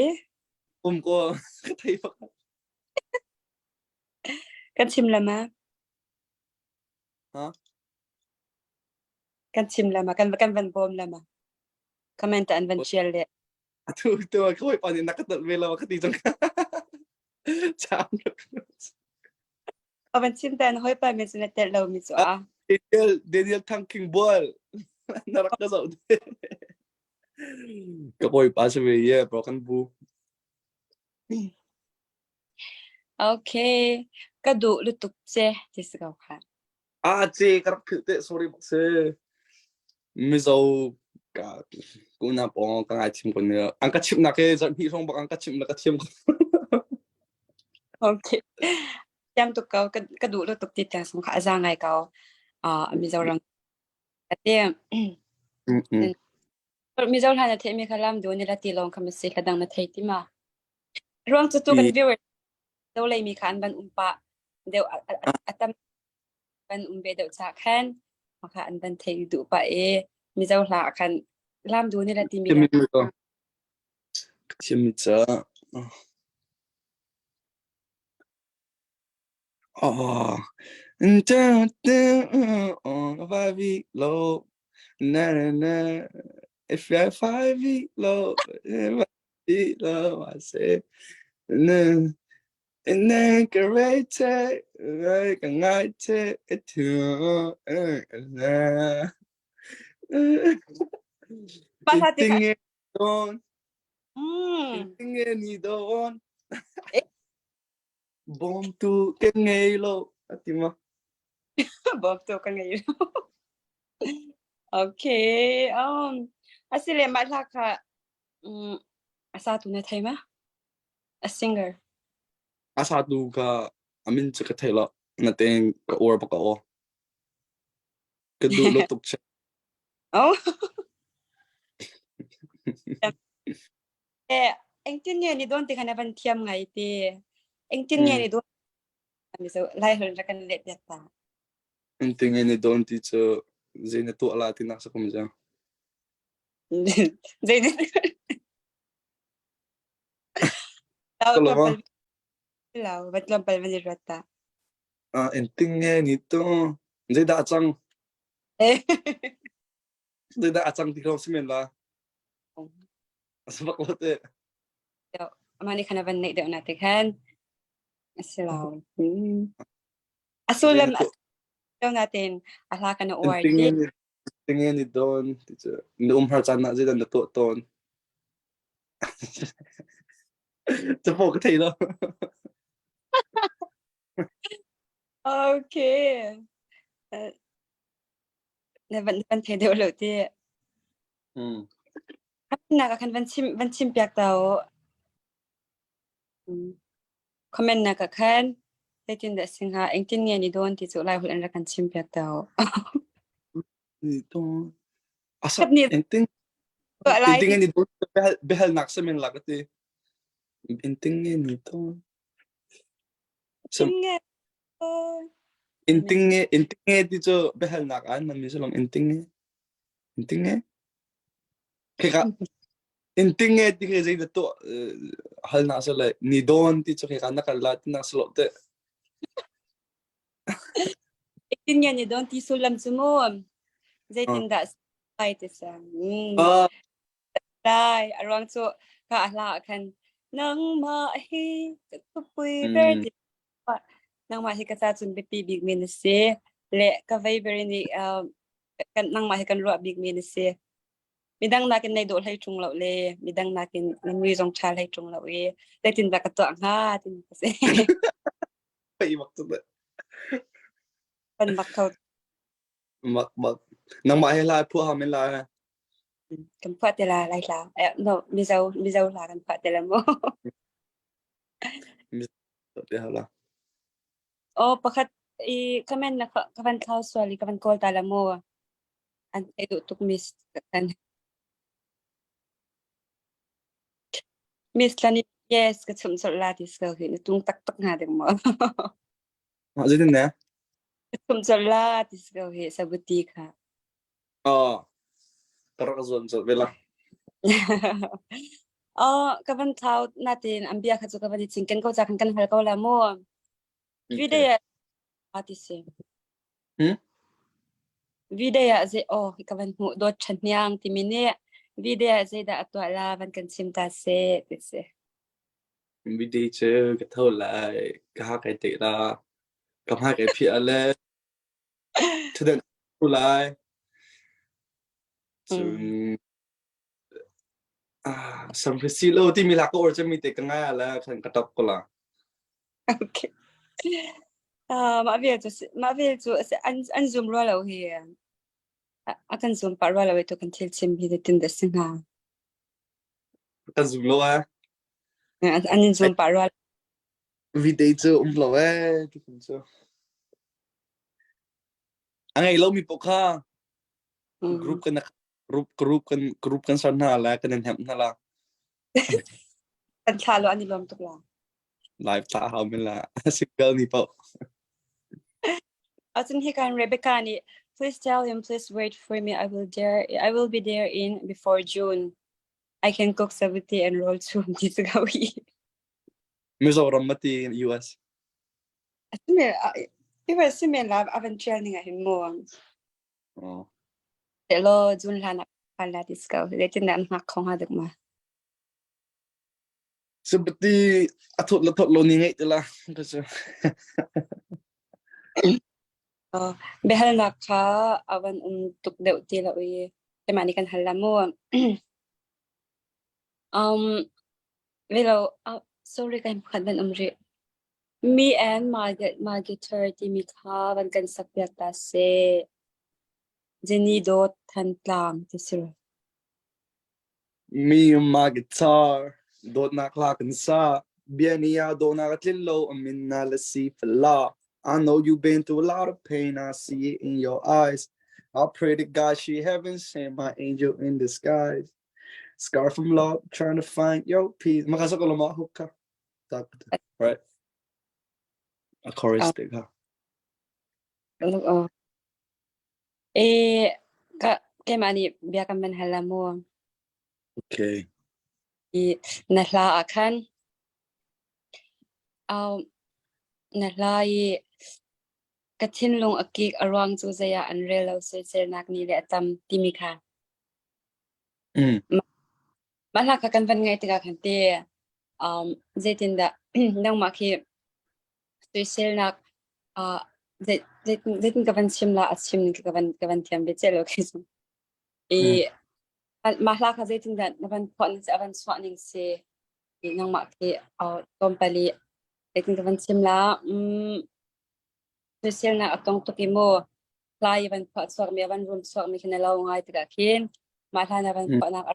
Um ko ka thei pakhat. Kan chim lama. Ha? Kan chim lama kan kan van bawm lama. Comment ah an van ṭial le. Atu tu ka hawipa nih na ka telh ve lo ka ti cang. Cam. A van chim ta na hawipa min cu na telh lo mi cu a. Daniel Daniel Thang King Bual na rak ka zoh te. Ka hawipa si ve ye bro kan bu. Okay, ka duh lutuk che ti si ko kha. Ah ce ka rak philh te sorry bak si. Mizo ka kuna pawng ka ngai chim ko ne. Ang ka chimh nak he zarh hnih hrawng bak ang ka chimh na ka thiam ko. Okay. Thiam tuk ko ka ka duh lutuk ti tiang sung kha a za ngai ko. Ah Mizoram ate Mizo hla na theih mi kha lam du ni la ti lawng kha ma si hla dang na thei ti ma. Ruang cu tu kan viewer do lei mi kha an van um pah deuh a tam van um ve deuh cha khan maka an van thei duh pah i. Mizo hla ah khan lam du ni la timi Thiammi ka thiammi ca Oh, five low, na na na. If I 5 feet low, 5 feet low, I say, and then and then ka right ka ngai te ka thu na. Mah hla te kha Intinge don, intinge ni don. Bawmtu ka ngei lo a ti ma. Bawmtu ka ngei lo. Okay. Asile mah hla kha a satu na thei ma? A singer. A satu kha a min cu ka thei lo. Natein ka uar bak aw. Ka duh lo tuk che. Oh. Eh, engtin nge ni dawn ti khan a van thiam ngai te. Engtin nge ni dawn mizo lai holh ra kan leh piak ta. Engtin nge ni dawn ti cu zei na tuah la ti nak sa kum jang. Zei ni Lau tlawmpal lau va tlawmpal van i ruat ta. Ah, engtin nge ni tu zei dah cang? Zeidah a cang ti kho si men la. A si bak lo te. Amah nih khan a van neih deuh na te khan. A si lo. A sullam a deuh na tein a hla kan a uar ti. Tinge ni don ti cu na um har caan ah zeidah na tuah tawn. Capo ka thei lo. Okay. Na van thei deuh lo ti. Nak ah khan van chim piak ta u. Comment nak ah khan zeitin dah si hnga engtin nge ni dawn ti cu lai holh in rak kan chim piak ta u. Ni dawn. Asa engtin engtin nge ni dawn biahalnak samin lak ati. Engtin nge ni dawn. Intinge intinge ti cu biahalnak ah an hmanmi si lo intinge intinge khika intinge ti khi zei dah tuah halnak si le ni dawn ti cu khika na kal la ti nak si lo teh. Engtin nge ni dawn ti sullam cu mu zeitindah sai ti sang. Lai a ruang cu ka a hla ah khan nangmah hi ka thupui ber ti nangmah hi ka ca cun biapi bikmi na si le ka vei ber nih kan nangmah hi kan ruah bikmi na si. Midang nakin nei dawh hlei ṭung lo le midang nakin na mui zong ṭha hlei ṭung lo i zeitin dah ka tuah hnga tin ka si. Hei bak cu Kan bak kho. Mak bak. Nangmah he hla phuah ha men la. Kan phuah te la lai hla. Eh, no, Mizo Mizo hla kan phuah te la mu. Mizo te hala. Oh, pakhat i comment na ka van thlau sual i ka van call ta la mu. An ei duh tuk miss kan. Miss Lani, yes, ka chum sol la ti skill hi na tung tak tak nga ding mo. Ah, zeitin ne? Ka chum sol la ti skill hi sabuti kha. Oh, ka rak zuam colh ve la. Oh, ka van thlau natin an bia kha cu ka van i cinken ko ca kan kan hal ko la mu. Okay. Video ah ti si. Hmm? Video ah zei oh ka van hmuh dawt ṭhan hniang timi nih video ah zeidah a tuah la van kan chim ta seh ti si. Video cu ka tho lai, ka ha kai te la, ka hmai kai phiah le Thutdan lai. Cun ah samhri lo timi hla ka or cemmi te ka ngai ah le khan ka tap ko la. Okay. Ah, mah vel cu mah vel cu an an zum rua lo hi. A kan zum pah rua lo i tu kan thil chim hi tin da si hnga. Kan zum lo eh. An in zum pah rua. Video cu um lo eh ti kun cu. A ngei lomi paoh kha group kan group group kan group kan ser hna la kan in hemh hna la. Kan thla lo an i lawm tuk la. Live thla hau men la single ni paoh. Acun hi kan Rebecca nih. Please tell him, please wait for me. I will there. I will be there in before June. I can cook sabuti and roll chum ti cu ko hi. Mizoram ma ti US. Asime iwa sime la avan ṭial ning ah hin mu. Oh. Hello June hlan ah phan la ti ko. Zeitin dah an hngak kho hnga dek ma? Sabati a thot la thot lo ni ngeih te la. Ka cu. Biahalnak kha a van um tuk deuh ti lo i keimah nih kan hal la mu. Um, velo, uh, sorry kan pakhat van um rih. Me and my, my guitar timi kha van kan sak piak ta seh. Jenny Dawt Thantlang ti si. Me and my guitar dawtnak hla kan sa. Bia nih ah dawhnak a tlin lo, a min na le si fala. I know you've been through a lot of pain, I see it in your eyes. I pray to God she heaven sent my angel in disguise. Scar from love, trying to find your peace. Makasa ko lama hook ka. Right. A chorus te ka. Oh. Eh, ka keimah nih bia kan van hal la mu. Okay. I na hla ah khan Um, na hla i ka thinlung a kik a ruang cu zei ah an rel lo soiselnak nih le a tam timi kha. Mah hla kha kan van ngaih tikah khan te um, zeitindah nangmah khi soiselnak uh, zeitin ka van chim la a chim ning ka van thiam ve che lo khi cu. I mah hla kha zeitindah na van phuah ning si a van chuah ning si nangmah khi tlawmpal i zeitin ka van chim la soiselnak a tong tuk i mu hla i van phuah chuakmi a van rum chuakmi khi na lo ngai tikah khin mah hla na van phuahnak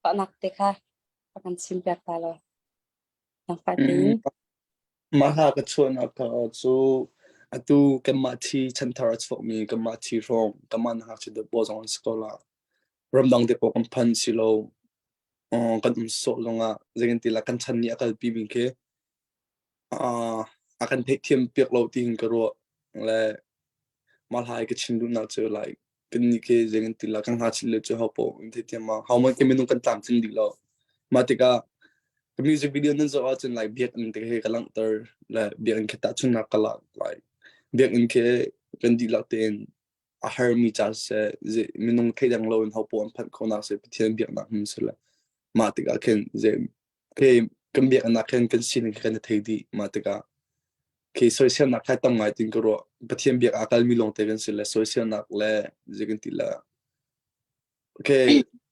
phuahnak te kha a kan chim piak ta law nangfah tein. Mah hla ka chuahnak kha cu atu kanmah thi chanthar a chuakmi kanmah thi hrawng kanmah na ngakchia deuh pawl zong an si ko la ramdang te pawl kan phan si lo kan um sawh zongah zeitin la kan chan nih a kalpi mi khi a kan theihthiam piak lo tiin ka ruah le mah hla i ka chim duhnak cu like kannih khi zeitin la kan ngakchia lio cu ho paoh an theithiam ma ho man ke minung kan tlamtling dih lo. Mah tikah ka music video nan zoh ahcun like biakinn te khi ka langhter le biakinn khi tahchunhnak ka lak like biakinn khi kan dihlak tein a harmi ca siseh minung thleidang loin hopoh an phanh khawhnak seh Pathian biaknak hmun si le mah tikah khin khi kan biaknak khin kan sining khi kan i thei dih. Mah tikah khi soiselnak kha tam ngai tin ka ruah. Pathian biak aa kalmi lawngte kan si le soiselnak le zei kan ti la okay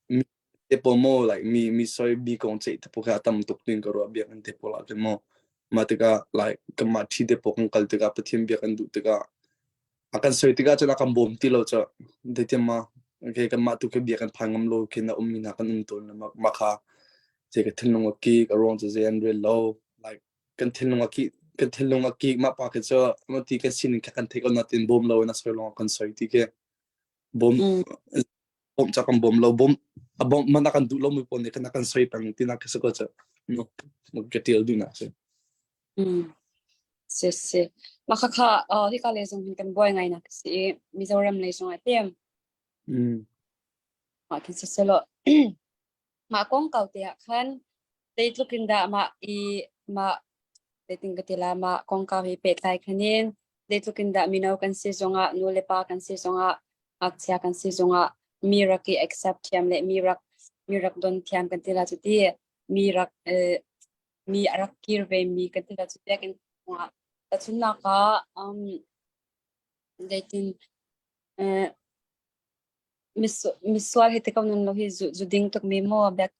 mi te pawl maw like mi mi soi mi kong ceih te pawl kha a tam tuk tin ka ruah. Biakinn te pawl ah khin maw mah tikah like kanmah ṭhi te pawl kan kal tikah Pathian biak kan duh tikah a kan soi tikah cun a kan bawm ti lo cu zeitin ma okay kanmah tu khi bia kan phan ngam lo khin a ummi hna kan um tawn le mah kha zei ka thinlung a kik a ruang cu zei an rel lo like kan thinlung a kik kan thinlung a kik mah pa khi cu ti kan sining kha kan theih ko natin bawm lo in a soi lawng kan soi ti khi bawm bawm ca kan bawm lo bawm a bawm man a kan duh lo mi pawl nih kan a kan soi peng ti nak khi si ko cu ka tial duh nak si. Si si. Mah khakha hika lei zong hin kan buai ngai nak si i Mizoram lei zong ah tiam. Mah khin si selaw mah kongkau te ah khan zeitluk in dah mah i mah zeitin ka ti la mah kongkau hi pehtlai khanin zeitluk in dah mino kan si zongah nu le pa kan si zongah ngakchia kan si zongah mi rak i accept thiam le mi rak don thiam kan ti la cu ti mi rak mi a rak kir ve mi kan ti la cu biakinn ah tahchunhnak ah um zeitin misual hi te ko nan lo hi zu ding tuk mi maw biak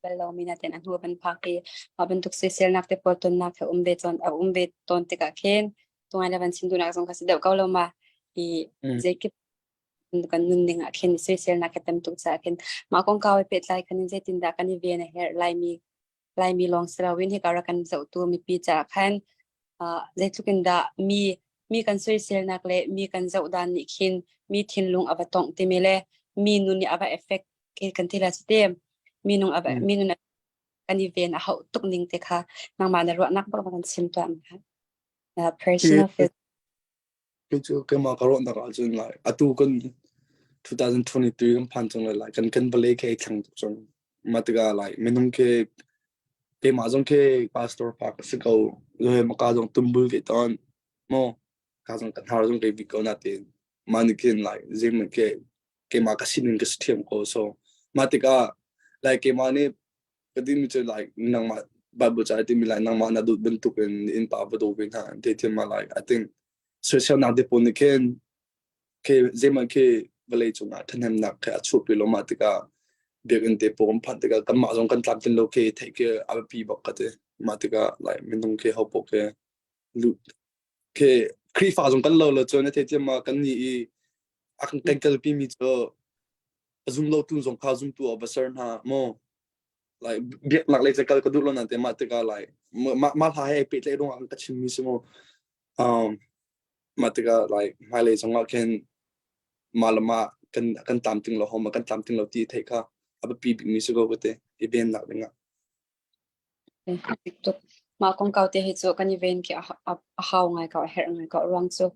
bal lo mi na ten a hnu ban phak i mah bantuk soiselnak te pawl tonnak he um ve ton a um ve ton tikah khin tungai le van chim duhnak zong kha si deuh ko lo ma i zeikip kan nunning ah khin soiselnak he tam tuk caah khin mah kongkau i pehtlai khan in zeitindah kan i ven a herh Laimi Laimi lawng si loin hika rak kan zohtu mipi caah khan zeitluk in dah mi kan soiselnak le mi kan zohdan nih khin mi thinlung a va tongh timi le mi nun nih a va effect kan ti la cu te mi nung a va mi nun kan i ven a hauh tuk ning te kha nangmah na ruahnak bak kan chim tuah personal feel. Kei cu keimah ka ruahnak ahcun like atu kan 2023 kan phan cang lai like kan kan vawlei khi ai thleng tuk cang. Mah tikah like minung khi keimah zong khi pastor pa ka si ko. Maka zong tumbul ke tawn. Maw ka zong ka hnar zong kei bik ko natin. Mah nih khin like zeihmanh khi keimah ka sining ka si ṭhiam ko. So mah tikah like keimah nih ka timi cu like nangmah Bible ca timi like nangmah na duh bantuk in innpa va daw ve hna te thiam ah like I think soiselnak te pawl nih khin khi zeihmanh khi vawlei cungah ṭhahnemnak khi a chuahpi lo mah tikah biakinn te pawl kan phanh tikah kanmah zong kan tlamtlin lo khi theih khi a biapi bak ka ti mah tikah like minung khi ho paoh khi luh khi Khrihfa zong kan lo lo cun a theithiam ah kan nih i a kan kan kalpi mi cu a zum lo tu zong kha zumtu ah va ser hna maw like biaknak lei kal ka duh lo nan te mah tikah like mah mah hla he pehtlaih ruangah ka chimmi si mu um mah tikah like hmailei zongah khin mah le mah kan kan tlamtling lo hom kan tlamtling lo ti theih kha a biapi bikmi si ko ka ti i vennak dingah Tuk. Mah kongkau te hi cu kan i ven khi a hau ngai ko, a herh ngai ko. Ruang cu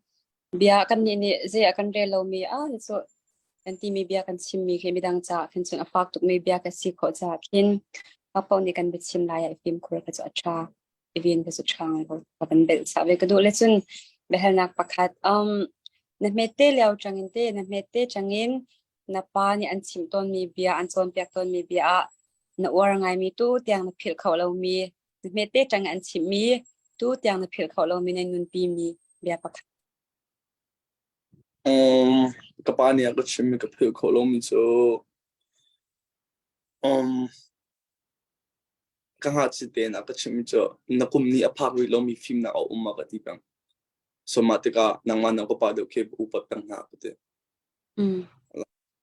bia kan nih nih zei a kan rel lomi ah hi cu kan timi bia kan chimmi khi midang caah khin cun a fak tukmi bia ka si khawh caah khin paoh nih kan biachim lai ah i fimkhur kha cu a ṭha. I ven kha cu ṭha ngai ko. Ka van belh chah ve ka duh le cun biahalnak pakhat um na hmete lio ṭangin te na hmete ṭangin na pa nih an chimh tawnmi bia, an cawnpiak tawnmi bia ah na uar ngaimi tu tiang na philh kho lomi, na hmete ṭang an chimhmi tu tiang na philh kho lomi na nunpimi bia pakhat. Um, ka pa nih a ka chimmi ka philh khawh lomi cu um, ka ngakchia tein a ka chimhmi cu na kum nih a phak rih lomi fimnak a um a ka ti peng. So mah tikah nangmah na ka pa deuh khi upat peng hna ka ti.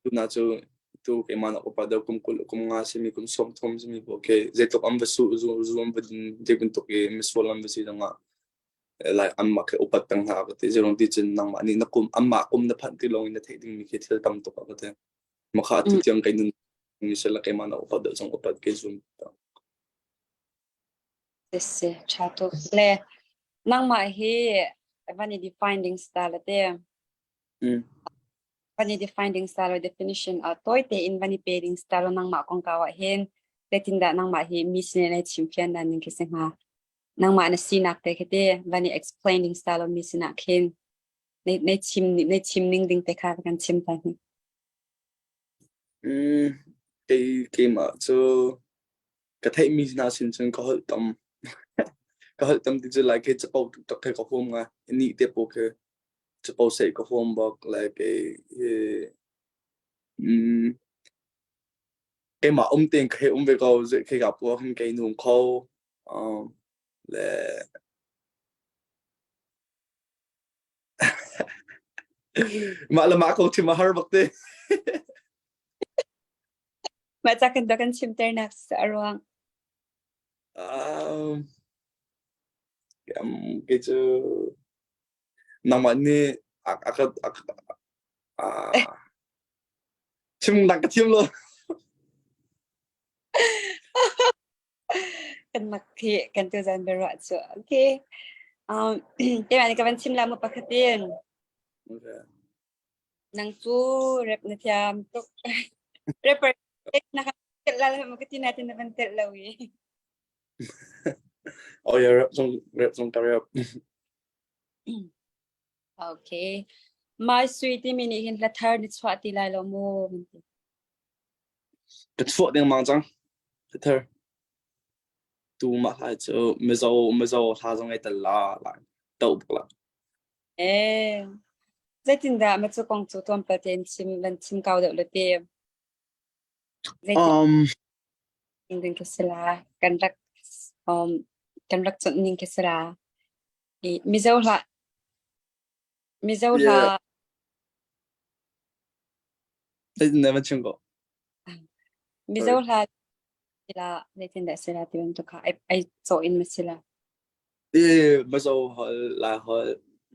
Tuna cu tu keimah nak upa deuh kum 20 kum nga simi kum 30 simi paoh khi zeitluk an va su zu zu an va din zei bantuk i misual an va si zongah like anmah khi upat peng hna ka ti zeirung ti cun nangmah nih na kum anmah kum na phanh ti lawng in na theih dingmi khi thil tam tuk a ka ti makha atu tiang kai nun mi sila keimah nak upa deuh zong upat ke zum Si ṭha tuk le nangmah hi van i defining style te Van i define ding style or definition ah tawi tein van i pe ding style nangmah kongkau ah hin zeitindah nangmah hi mi sin in chimfian dan ning khi si hnga? Nangmah na sinak te khi te van i explain ding style mi sinah khin na chim na chim ning ding te kha kan chim ta hi. Mm, kei keimah cu ka theihmi hna sin cun ka holh tam. Ka holh tam ti cu lai khi capo tuk khi ka huam ngai. Ni te pawl khi capo seh ka huam bak lai kei hi mm, keimah um tein ka hei um ve ko zei khi ka pu khin kei nung kho um, le mah le mah ko chim a har bak te. Mah ca kan kan chimter nak a ruang. Um, kei cu nangmah nih a a ka a a chim dang ka thiam lo. Kan mak khi kan tu zan biaruah cu. Okay. Um, keimah nih ka van chim la mu pakhat in. Okay. Nang cu rap na thiam tuk. Rapper na kan telh la ma ka ti na tin na van telh lo i. Oh yeah, rap zong rap zong ka rap. Okay. Mai sui timi nih hin hla thar ni chuah ti lai lo mu. Ka chuah dengmang cang. Hla thar. Tu mah hla cu Mizo Mizo hla zong ai tel la lai. To bak la. Eh. Zeitindah ma cu kong cu tuanpal tein chim van chim kau deuh le te. Zeitin Um ding ka si la kan rak um kan rak chawnh ning ka si la. I Mizo hla Mizo hla yeah. Zeitin van chim ko. Mizo Sorry. hla sila zeitindah sila ti bantuk kha ai ai cawh in ma sila. Eh Mizo hol Lai hol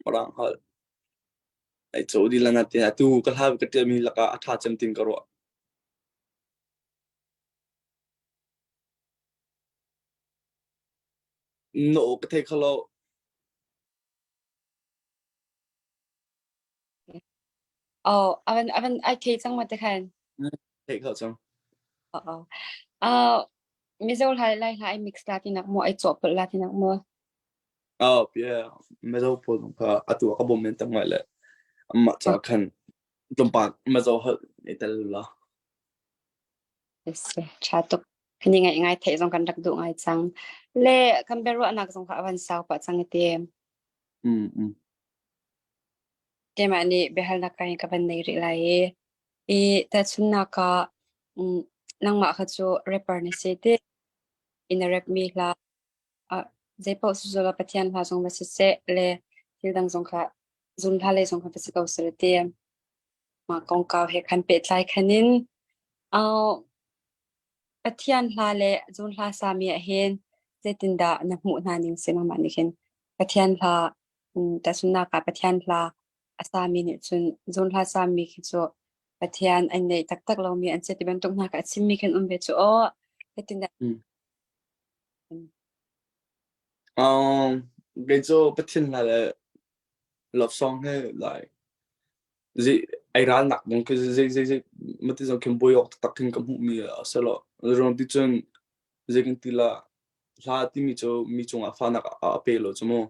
Mirang hol ai cawh dih la na ti atu ka hla ka ṭialmi lakah a ṭha cem tin ka ruah. Na aw ka thei kho lo. Oh, avan avan ai thei cang ma te khan. Theih kho cang. Oh, oh. Uh, Mizo hla le Lai hla ai mix la tinak maw ai cawhpolh la tinak maw? Oh, yeah. Mizo pawl zong kha atu ah ka bawm men tak ngai le amah ca khan tlawmpal Mizo holh i tel la. Yes, tha tuk. Kani ngai ngai theih zong kan rak duh ngai cang. Le kan biaruahnak zong kha avan sau pah cang iti. Mm, mm. Keimah nih biahalnak ka ka van nei rih lai i i tahchunhnak ah nangmah kha cu rapper na si ti in a rap mi hla zeipaoh si zula Pathian hla zong va siseh le thil dang zong kha zun hla lei zong kha va si ko seh ti mah kongkau he khan pehtlai khan in Pathian hla le zun hla sami ah hin zeitindah na hmuh hna ning si nangmah nih khin Pathian hla Tahchunhnak ah Pathian hla a sami nih cun zun hla sami khi cu Pathian an neih taktak lomi an si ti bantuk hna kha a chimmi khan um ve cu aw. Hitin dah. Kei cu Pathian hla le love song hi like zei ai ralnak ding khi zei zei zei mati zong khin buai awk taktak khin ka hmuhmi a si lo. Ruang ti cun zei kan ti la hla timi cu mi cungah fahnak a pe lo cu mu.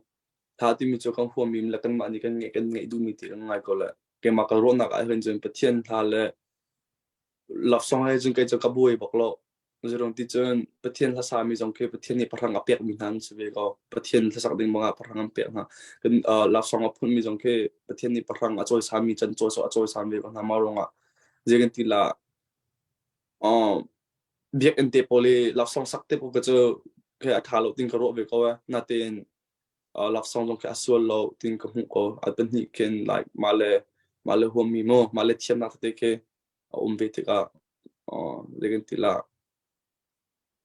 Hla timi cu kan huammi le kanmah nih kan ngeih kan ngeih duhmi ti kan ngai ko le keimah ka ruahnak ah hin cun Pathian hla le love song he cun kei cu ka buai bak lo. Zeirung ti cun Pathian hla sami zong khi Pathian nih pahrang a pekmi hna an si ve ko. Pathian hlasak ding bangah pahrang an pek hna. Kan love song a phunmi zong khi Pathian nih pahrang a cawisami can cawi a cawisam ve ko hna. Mah ruangah zei kan ti la biakinn te pawl i laksawng sak te pawl cu khi a ṭha lo tin ka ruah ve ko e. Natein laksawng zong khi a sual lo tin ka hmuh ko. A pahnih khin like mah le mah le huammi mu mah le thiamnak tete khi a um ve tikah zei kan ti la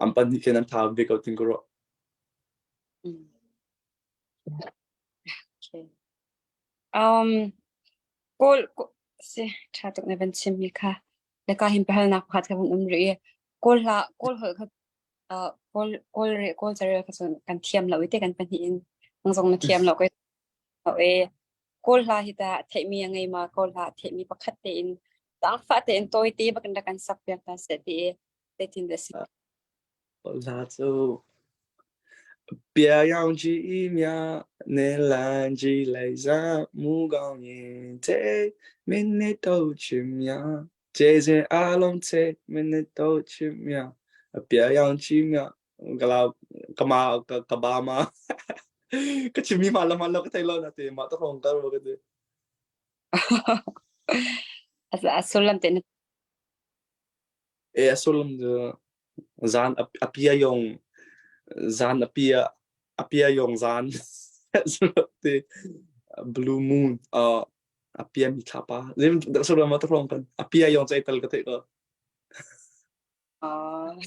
an pahnih khin an ṭha ve ko tin ka ruah. Okay. Kawl si ṭha tuk na van chimmi kha. Le ka hin pahalnak pakhat ka van um rih i Kawl hla Kawl holh kha Kawl Kawl re Kawl carel kha cun kan thiam lo i te kan pahnih in nang zong na thiam lo kai lo i Kawl hla hi tah theihmi a ngei ma Kawl hla theihmi pakhat tein zaangfah tein tawi te bak in rak kan sak piak ta seh ti i zeitin dah si. Kawl hla cu 别让几秒你拦起来让目光眼在明你都去秒， 姐姐阿龙在明你都去秒， 别让几秒ka la ka ma ka ka ba ma ka chimmi ma la ma lo ka thei lo na te ma ta hong kar ka te A sullam te na e a sullam cu Zan a pia yong zan a pia a pia yong zan ti blue moon a pia mi thlapa zim dak sura ma ta rong kan a pia yong chai tal ka thei ko. Oh.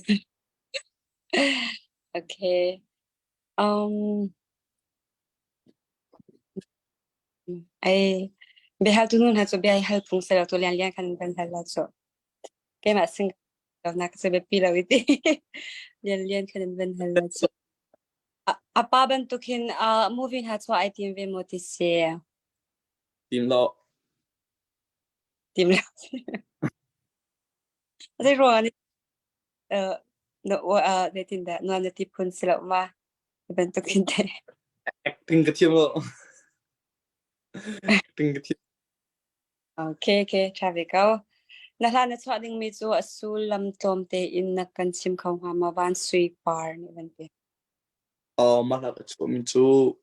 Okay. Ai bihal tu nun ha chu bia hal phung selo tu lian lian khan kan hal la chu. Keimah sing nak cu biapi lo i ti. Lian lian khan in van hal la cu. A pa bantuk hin movie hna chuah ai tim ve maw ti si? Tim lo. Tim lo. Zei ruang nih na zeitin dah nuam na ti phun si lo ma? Bantuk hin te. Acting ka thiam lo. Acting ka thiam. Okay, okay, ṭha ve ko. Na hla na chuah dingmi cu a sullam tlawm tein na kan chim kho hnga maw? Van Sui Par nih van ti. Mah hla ka chuahmi cu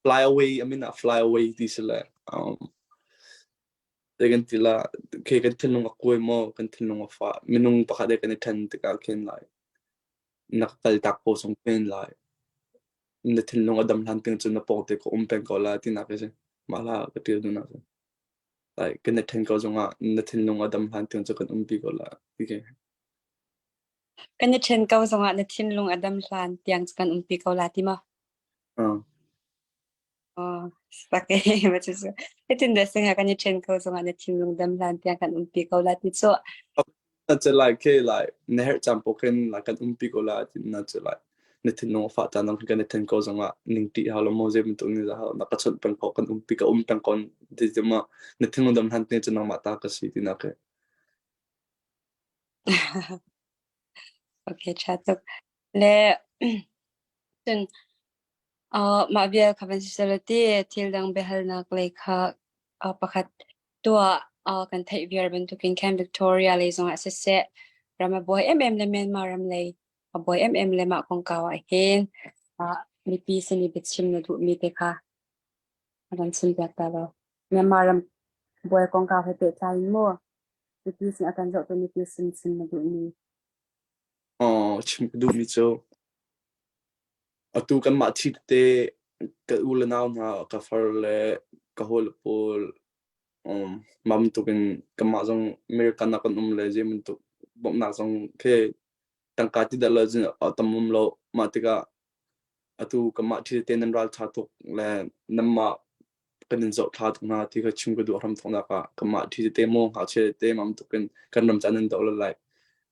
Fly Away, a min ah Fly Away ti si le zei kan ti la, khi kan thinlung a kuai maw, kan thinlung a fah. Minung pakhat he kan i ṭhen tikah khin lai na ka kaltak ko zong khin lai na thinlung a dam hlan tiang cun na pawng te ka um peng ko la tinak a si. Mah hla ka ṭial duhnak cu. Like kan i ṭhen ko zongah na thinlung a dam hlan tiang cu kan umpi ko la ti khi. Kan i ṭhen ko zongah na thinlung a dam hlan tiang cu kan umpi ko la ti maw? Oh, sak e ma cu hitin dah singa kan i ṭhen ko zongah na thinlung dam hlan tiang kan umpi ko la ti cu. Na cu like khi like na herh caan paoh khin like kan umpi ko la ti na cu like. Na thinlung a fah caan zong kan i then ko zongah ningṭih hau lo maw zei bantuk nih dah na ka chawnh peng ko kan umpi ka um peng ko ti cu ma na thinlung dam hlan te cu nangmah ta ka si tinak he. Okay, ṭha tuk. Le cun mah vial kha van si selaw ti thil dang biahalnak lei kha pakhat tuah kan theih viar bantukin khan Victoria lei zongah siseh ram a buai emem le Myanmar ram lei a buai emem le mah kongkau ah hin mipi sin i biachim na duhmi te kha a kan chimpiak ta lo. Myanmar ram buai kongkau he pehtlai in maw mipi sin a kan zohtu mipi sin chim na duhmi? Chim ka duhmi cu atu kanmah thi tete ka u le nau hna ka far le ka hawile pawl mah bantukin kanmah zong American ah kan um le zei bantuk bawmhnak zong khi tangka ti dah lo cun a tam um lo. Mah tikah atu kanmah thi tete nan ralṭha tuk le nanmah kan in zohthla tuk hna ti kha chim ka duh hramthawknak ah kanmah thi tete maw ngakchia tete mah bantukin kan ram ca nan doh le lai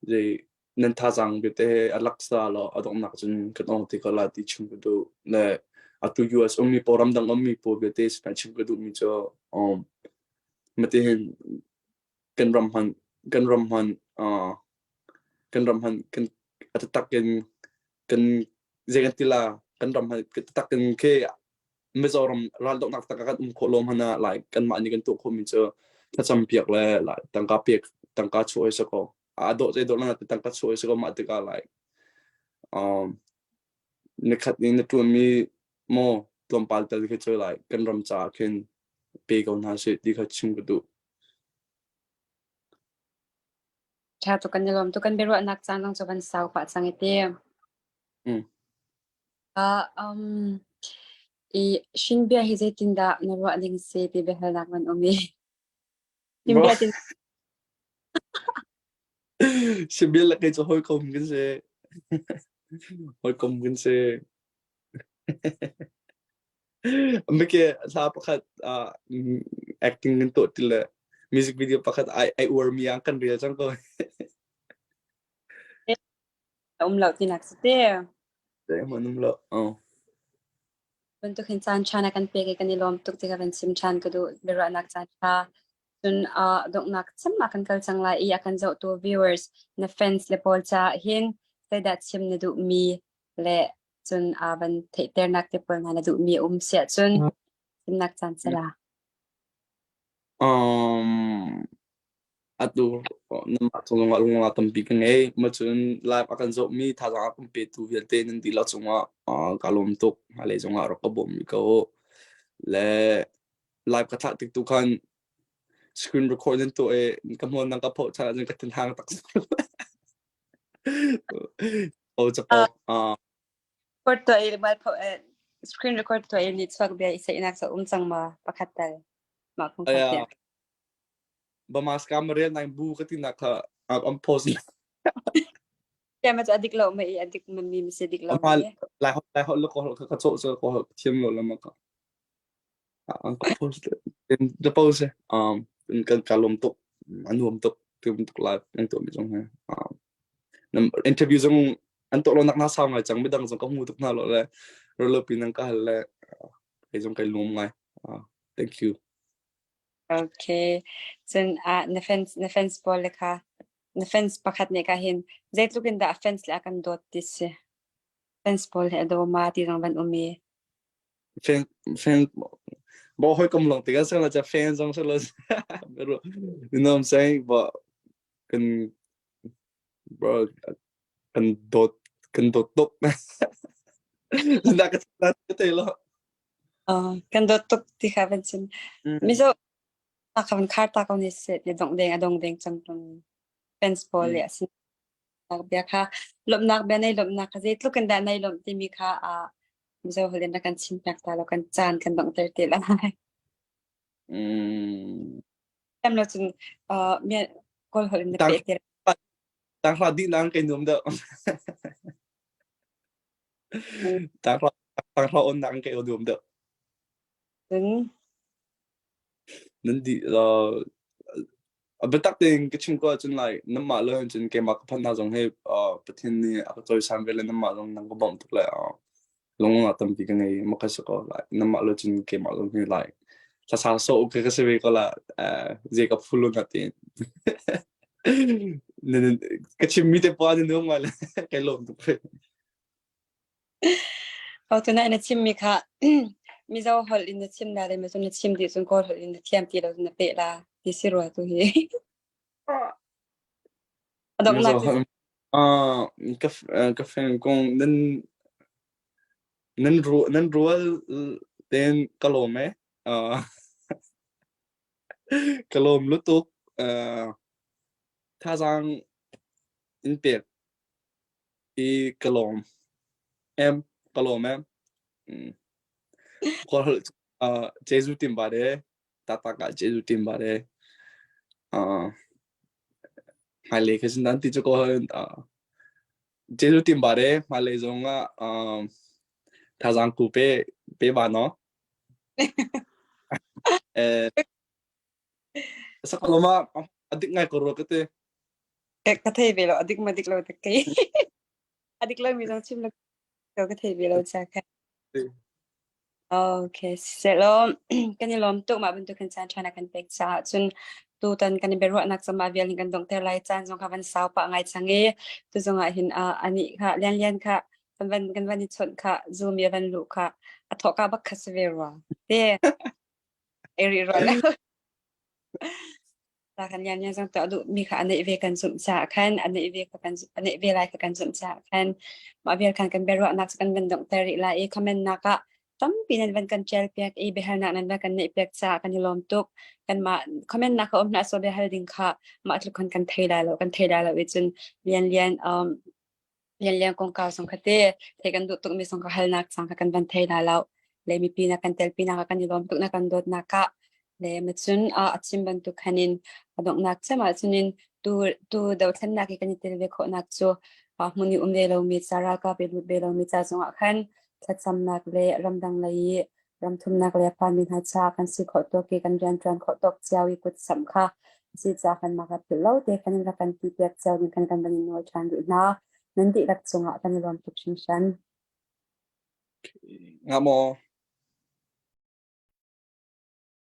zei nan thazaang vialte a laksa law a donghnak cun kan ong te ko la ti chim ka duh le atu US ummi pawl ramdang ummi pawl vialte sinah chim ka duhmi cu um mate hin kan ram hman kan ram hman uh, kan ram hman kan a taktak in kan zei kan ti la kan ram hman taktak in khi Mizoram raldohnak tak kan um khawh lo hmanh ah like kanmah nih kan tuah khawhmi cu thlacam piak le like tangka pek tangka chuah si ko a dawh zei dawh na tangka chuah si ko mah tikah like um nikhat ni na ṭuanmi maw tlawmpal tal khi cu like kan ram caah khin pe ko hna sih ti kha chim ka duh. Ṭha tuk kan i lawm tuk kan biaruahnak caan zong cu van sau pah cang i ti. I Shinbia hi zeitindah na ruah ning si ti biahalnak nan um i Shinbia tin Shinbia le kei cu hawikom kan si. Hawikom kan si. Mike hla pakhat acting kan tuah ti le music video pakhat ai ai uar mi ang kan rel cang ko. Um lo tinak si te. Zeihmanh um lo. Oh. Bantuk hin caan ṭha na kan pek i kan i lawm tuk ti ka van chim ṭhan ka duh biaruahnak caan ṭha. Cun donghnak cemah kan kal cang lai i a kan zohtu viewers na fans le pawl caah hin zeidah chim na duhmi le cun van theihternak te pawl hna na duhmi a um siah cun chimnak caan sala. Atu nanmah cung zongah lungla tampi ka ngei. Macun live a kan zohmi thazaang a kan petu vialte nan dihlak cungah kaa lawm tuk. Hmailei zongah rak ka bawm rih ko. Le live ka thlah tik tu khan screen record nan tuah i ka hmual nang ka phoh chan ahcun ka thinhang tak. O capo. Record tuah i mal phoh screen record tuah i ni chuak bia i seinak sa um cang ma pakhat tal mah kong kha Bamaska marial nai bu ka ti nak kha am post. Ya ma adik lo ma i adik ma mi mi se dik lo ma. Lai hol lai hol ko ka cho cho ko thiam lo la ma ka. An ka post the post kan ka lom tuk an nuam tuk tum tuk live an to mi zong he. Interview zong an to lo nak na sau ngai chang midang zong ka hmu tuk na lo le rolo pin an ka hal le kei zong kai lum ngai. Thank you. Okay. Cun na fans na fans pawl le kha na fans pakhat nih ka hin zeitluk in dah a fans le a kan dawt ti si. Fans pawl he a daw ma ti zong van um i. Fan fan bo hoi kom long tiga sala cha fan zong sala pero you know what I'm saying but kan bro kan dawt kan dawt tuk na ka ka te lo Kan dawt tuk ti kha van chim. Mizo kha van khar ta ko ni se ti dong deng a dong deng cang tung fans pawl le a sin bia kha lawmhnak bia nei lawmhnak kha zeitluk in dah nei lawmh timi kha Mizo holh in na kan chim piak ta lo kan caan kan donghter te lai. Em lo cun Kawl holh in na peh te. Tang hla dih nang kai nuam deuh. Tang hla on nak kai nuam deuh. Cun Nan dih. Biatak tein ka chim ko ahcun like nanmah lo hin cun keimah ka phanh hna zong hi Pathian nih a ka cawisan ve le nanmah zong nan ka bawmh tuk le lungnak tampi ka ngei ma ka si ko like nanmah lo cun keimah zong hi like hlasa sawh ka ka si ve ko la zei ka phu lu na tiin ka chimmi te pa ni nung ngai le kai lawm tuk ve. Tuna na chimmi kha Mizo holh in na chim la le macu na chim dih cun Kawl holh in na thiam ti lo na peh la ti si rua tu hi. A donghnak Mizo holh ka ka feng kong nan nan ru nan rual ten ka lawm e. Ka lawm lutuk. Thazaang in pek i ka lawm em ka lawm em mm. Kawl holh uh, Jesu tim ba de tatak ah Jesu tim ba de uh, hmailei kha sin dan ti chu ko uh, Jesu tim ba de hmailei zong ah uh, thazaang ku pe pe ba no eh sakaloma adik ngai ko ro ka te Ka thei ve lo adik ma dik lo tak kei. Adik lo mi zong chim lo ka thei ve lo cha kha. Okay, selo kan i lawm tuk mah bantuk kan caan ṭha na kan pek caah cun tutan kan i biaruahnak cama vial in kan donghter lai caan zong kha van sau pah ngai cang i tu zong ah hin ani kha lian lian kha kan van kan van i chawnh kha zoom i van luh kha a thawhka bak kha si ve rua te ei rih rua lo Ta kan lian lian zong tuah duh mi kha a neih ve kan zumh caah khan a neih ve kha kan a neih ve lai kha kan zumh caah khan mah vial khan kan biaruahnak cu kan van donghter rih lai i comment nak ah tampi nan van kan ṭial piak i biahalnak nan van kan neih piak caah kan i lawm tuk. Kanmah comment nak a um hna so biahal ding kha mah tluk khan kan thei lai lo kan thei lai lo i cun lian lian um Lianlian kongkau zong kha te thei kan duh tukmi zong kha halnak cang kha kan van thei la lo. Le mipi na kan telpi nak ah kan i lawm tuk na kan dawtnak ah le macun a chim bantuk khanin a donghnak cem ah cunin tu tu dothlennak hi kan i tel ve khawhnak cu hmun i um ve lomi ca ralkap i lut ve lomi ca zongah khan thlacamnak le ramdang lei i ramthumnak le phanmi hna ca kan si khawh tawk i kan rianṭuan khawh tawk cio i kut samh kha a si ca kan mah rak philh lo te khan rak kan ti piak cio ding kan kan van in nawl ṭhan rih hna. Nan dihlak cungah kan i lawm tuk hringhran. Nga maw?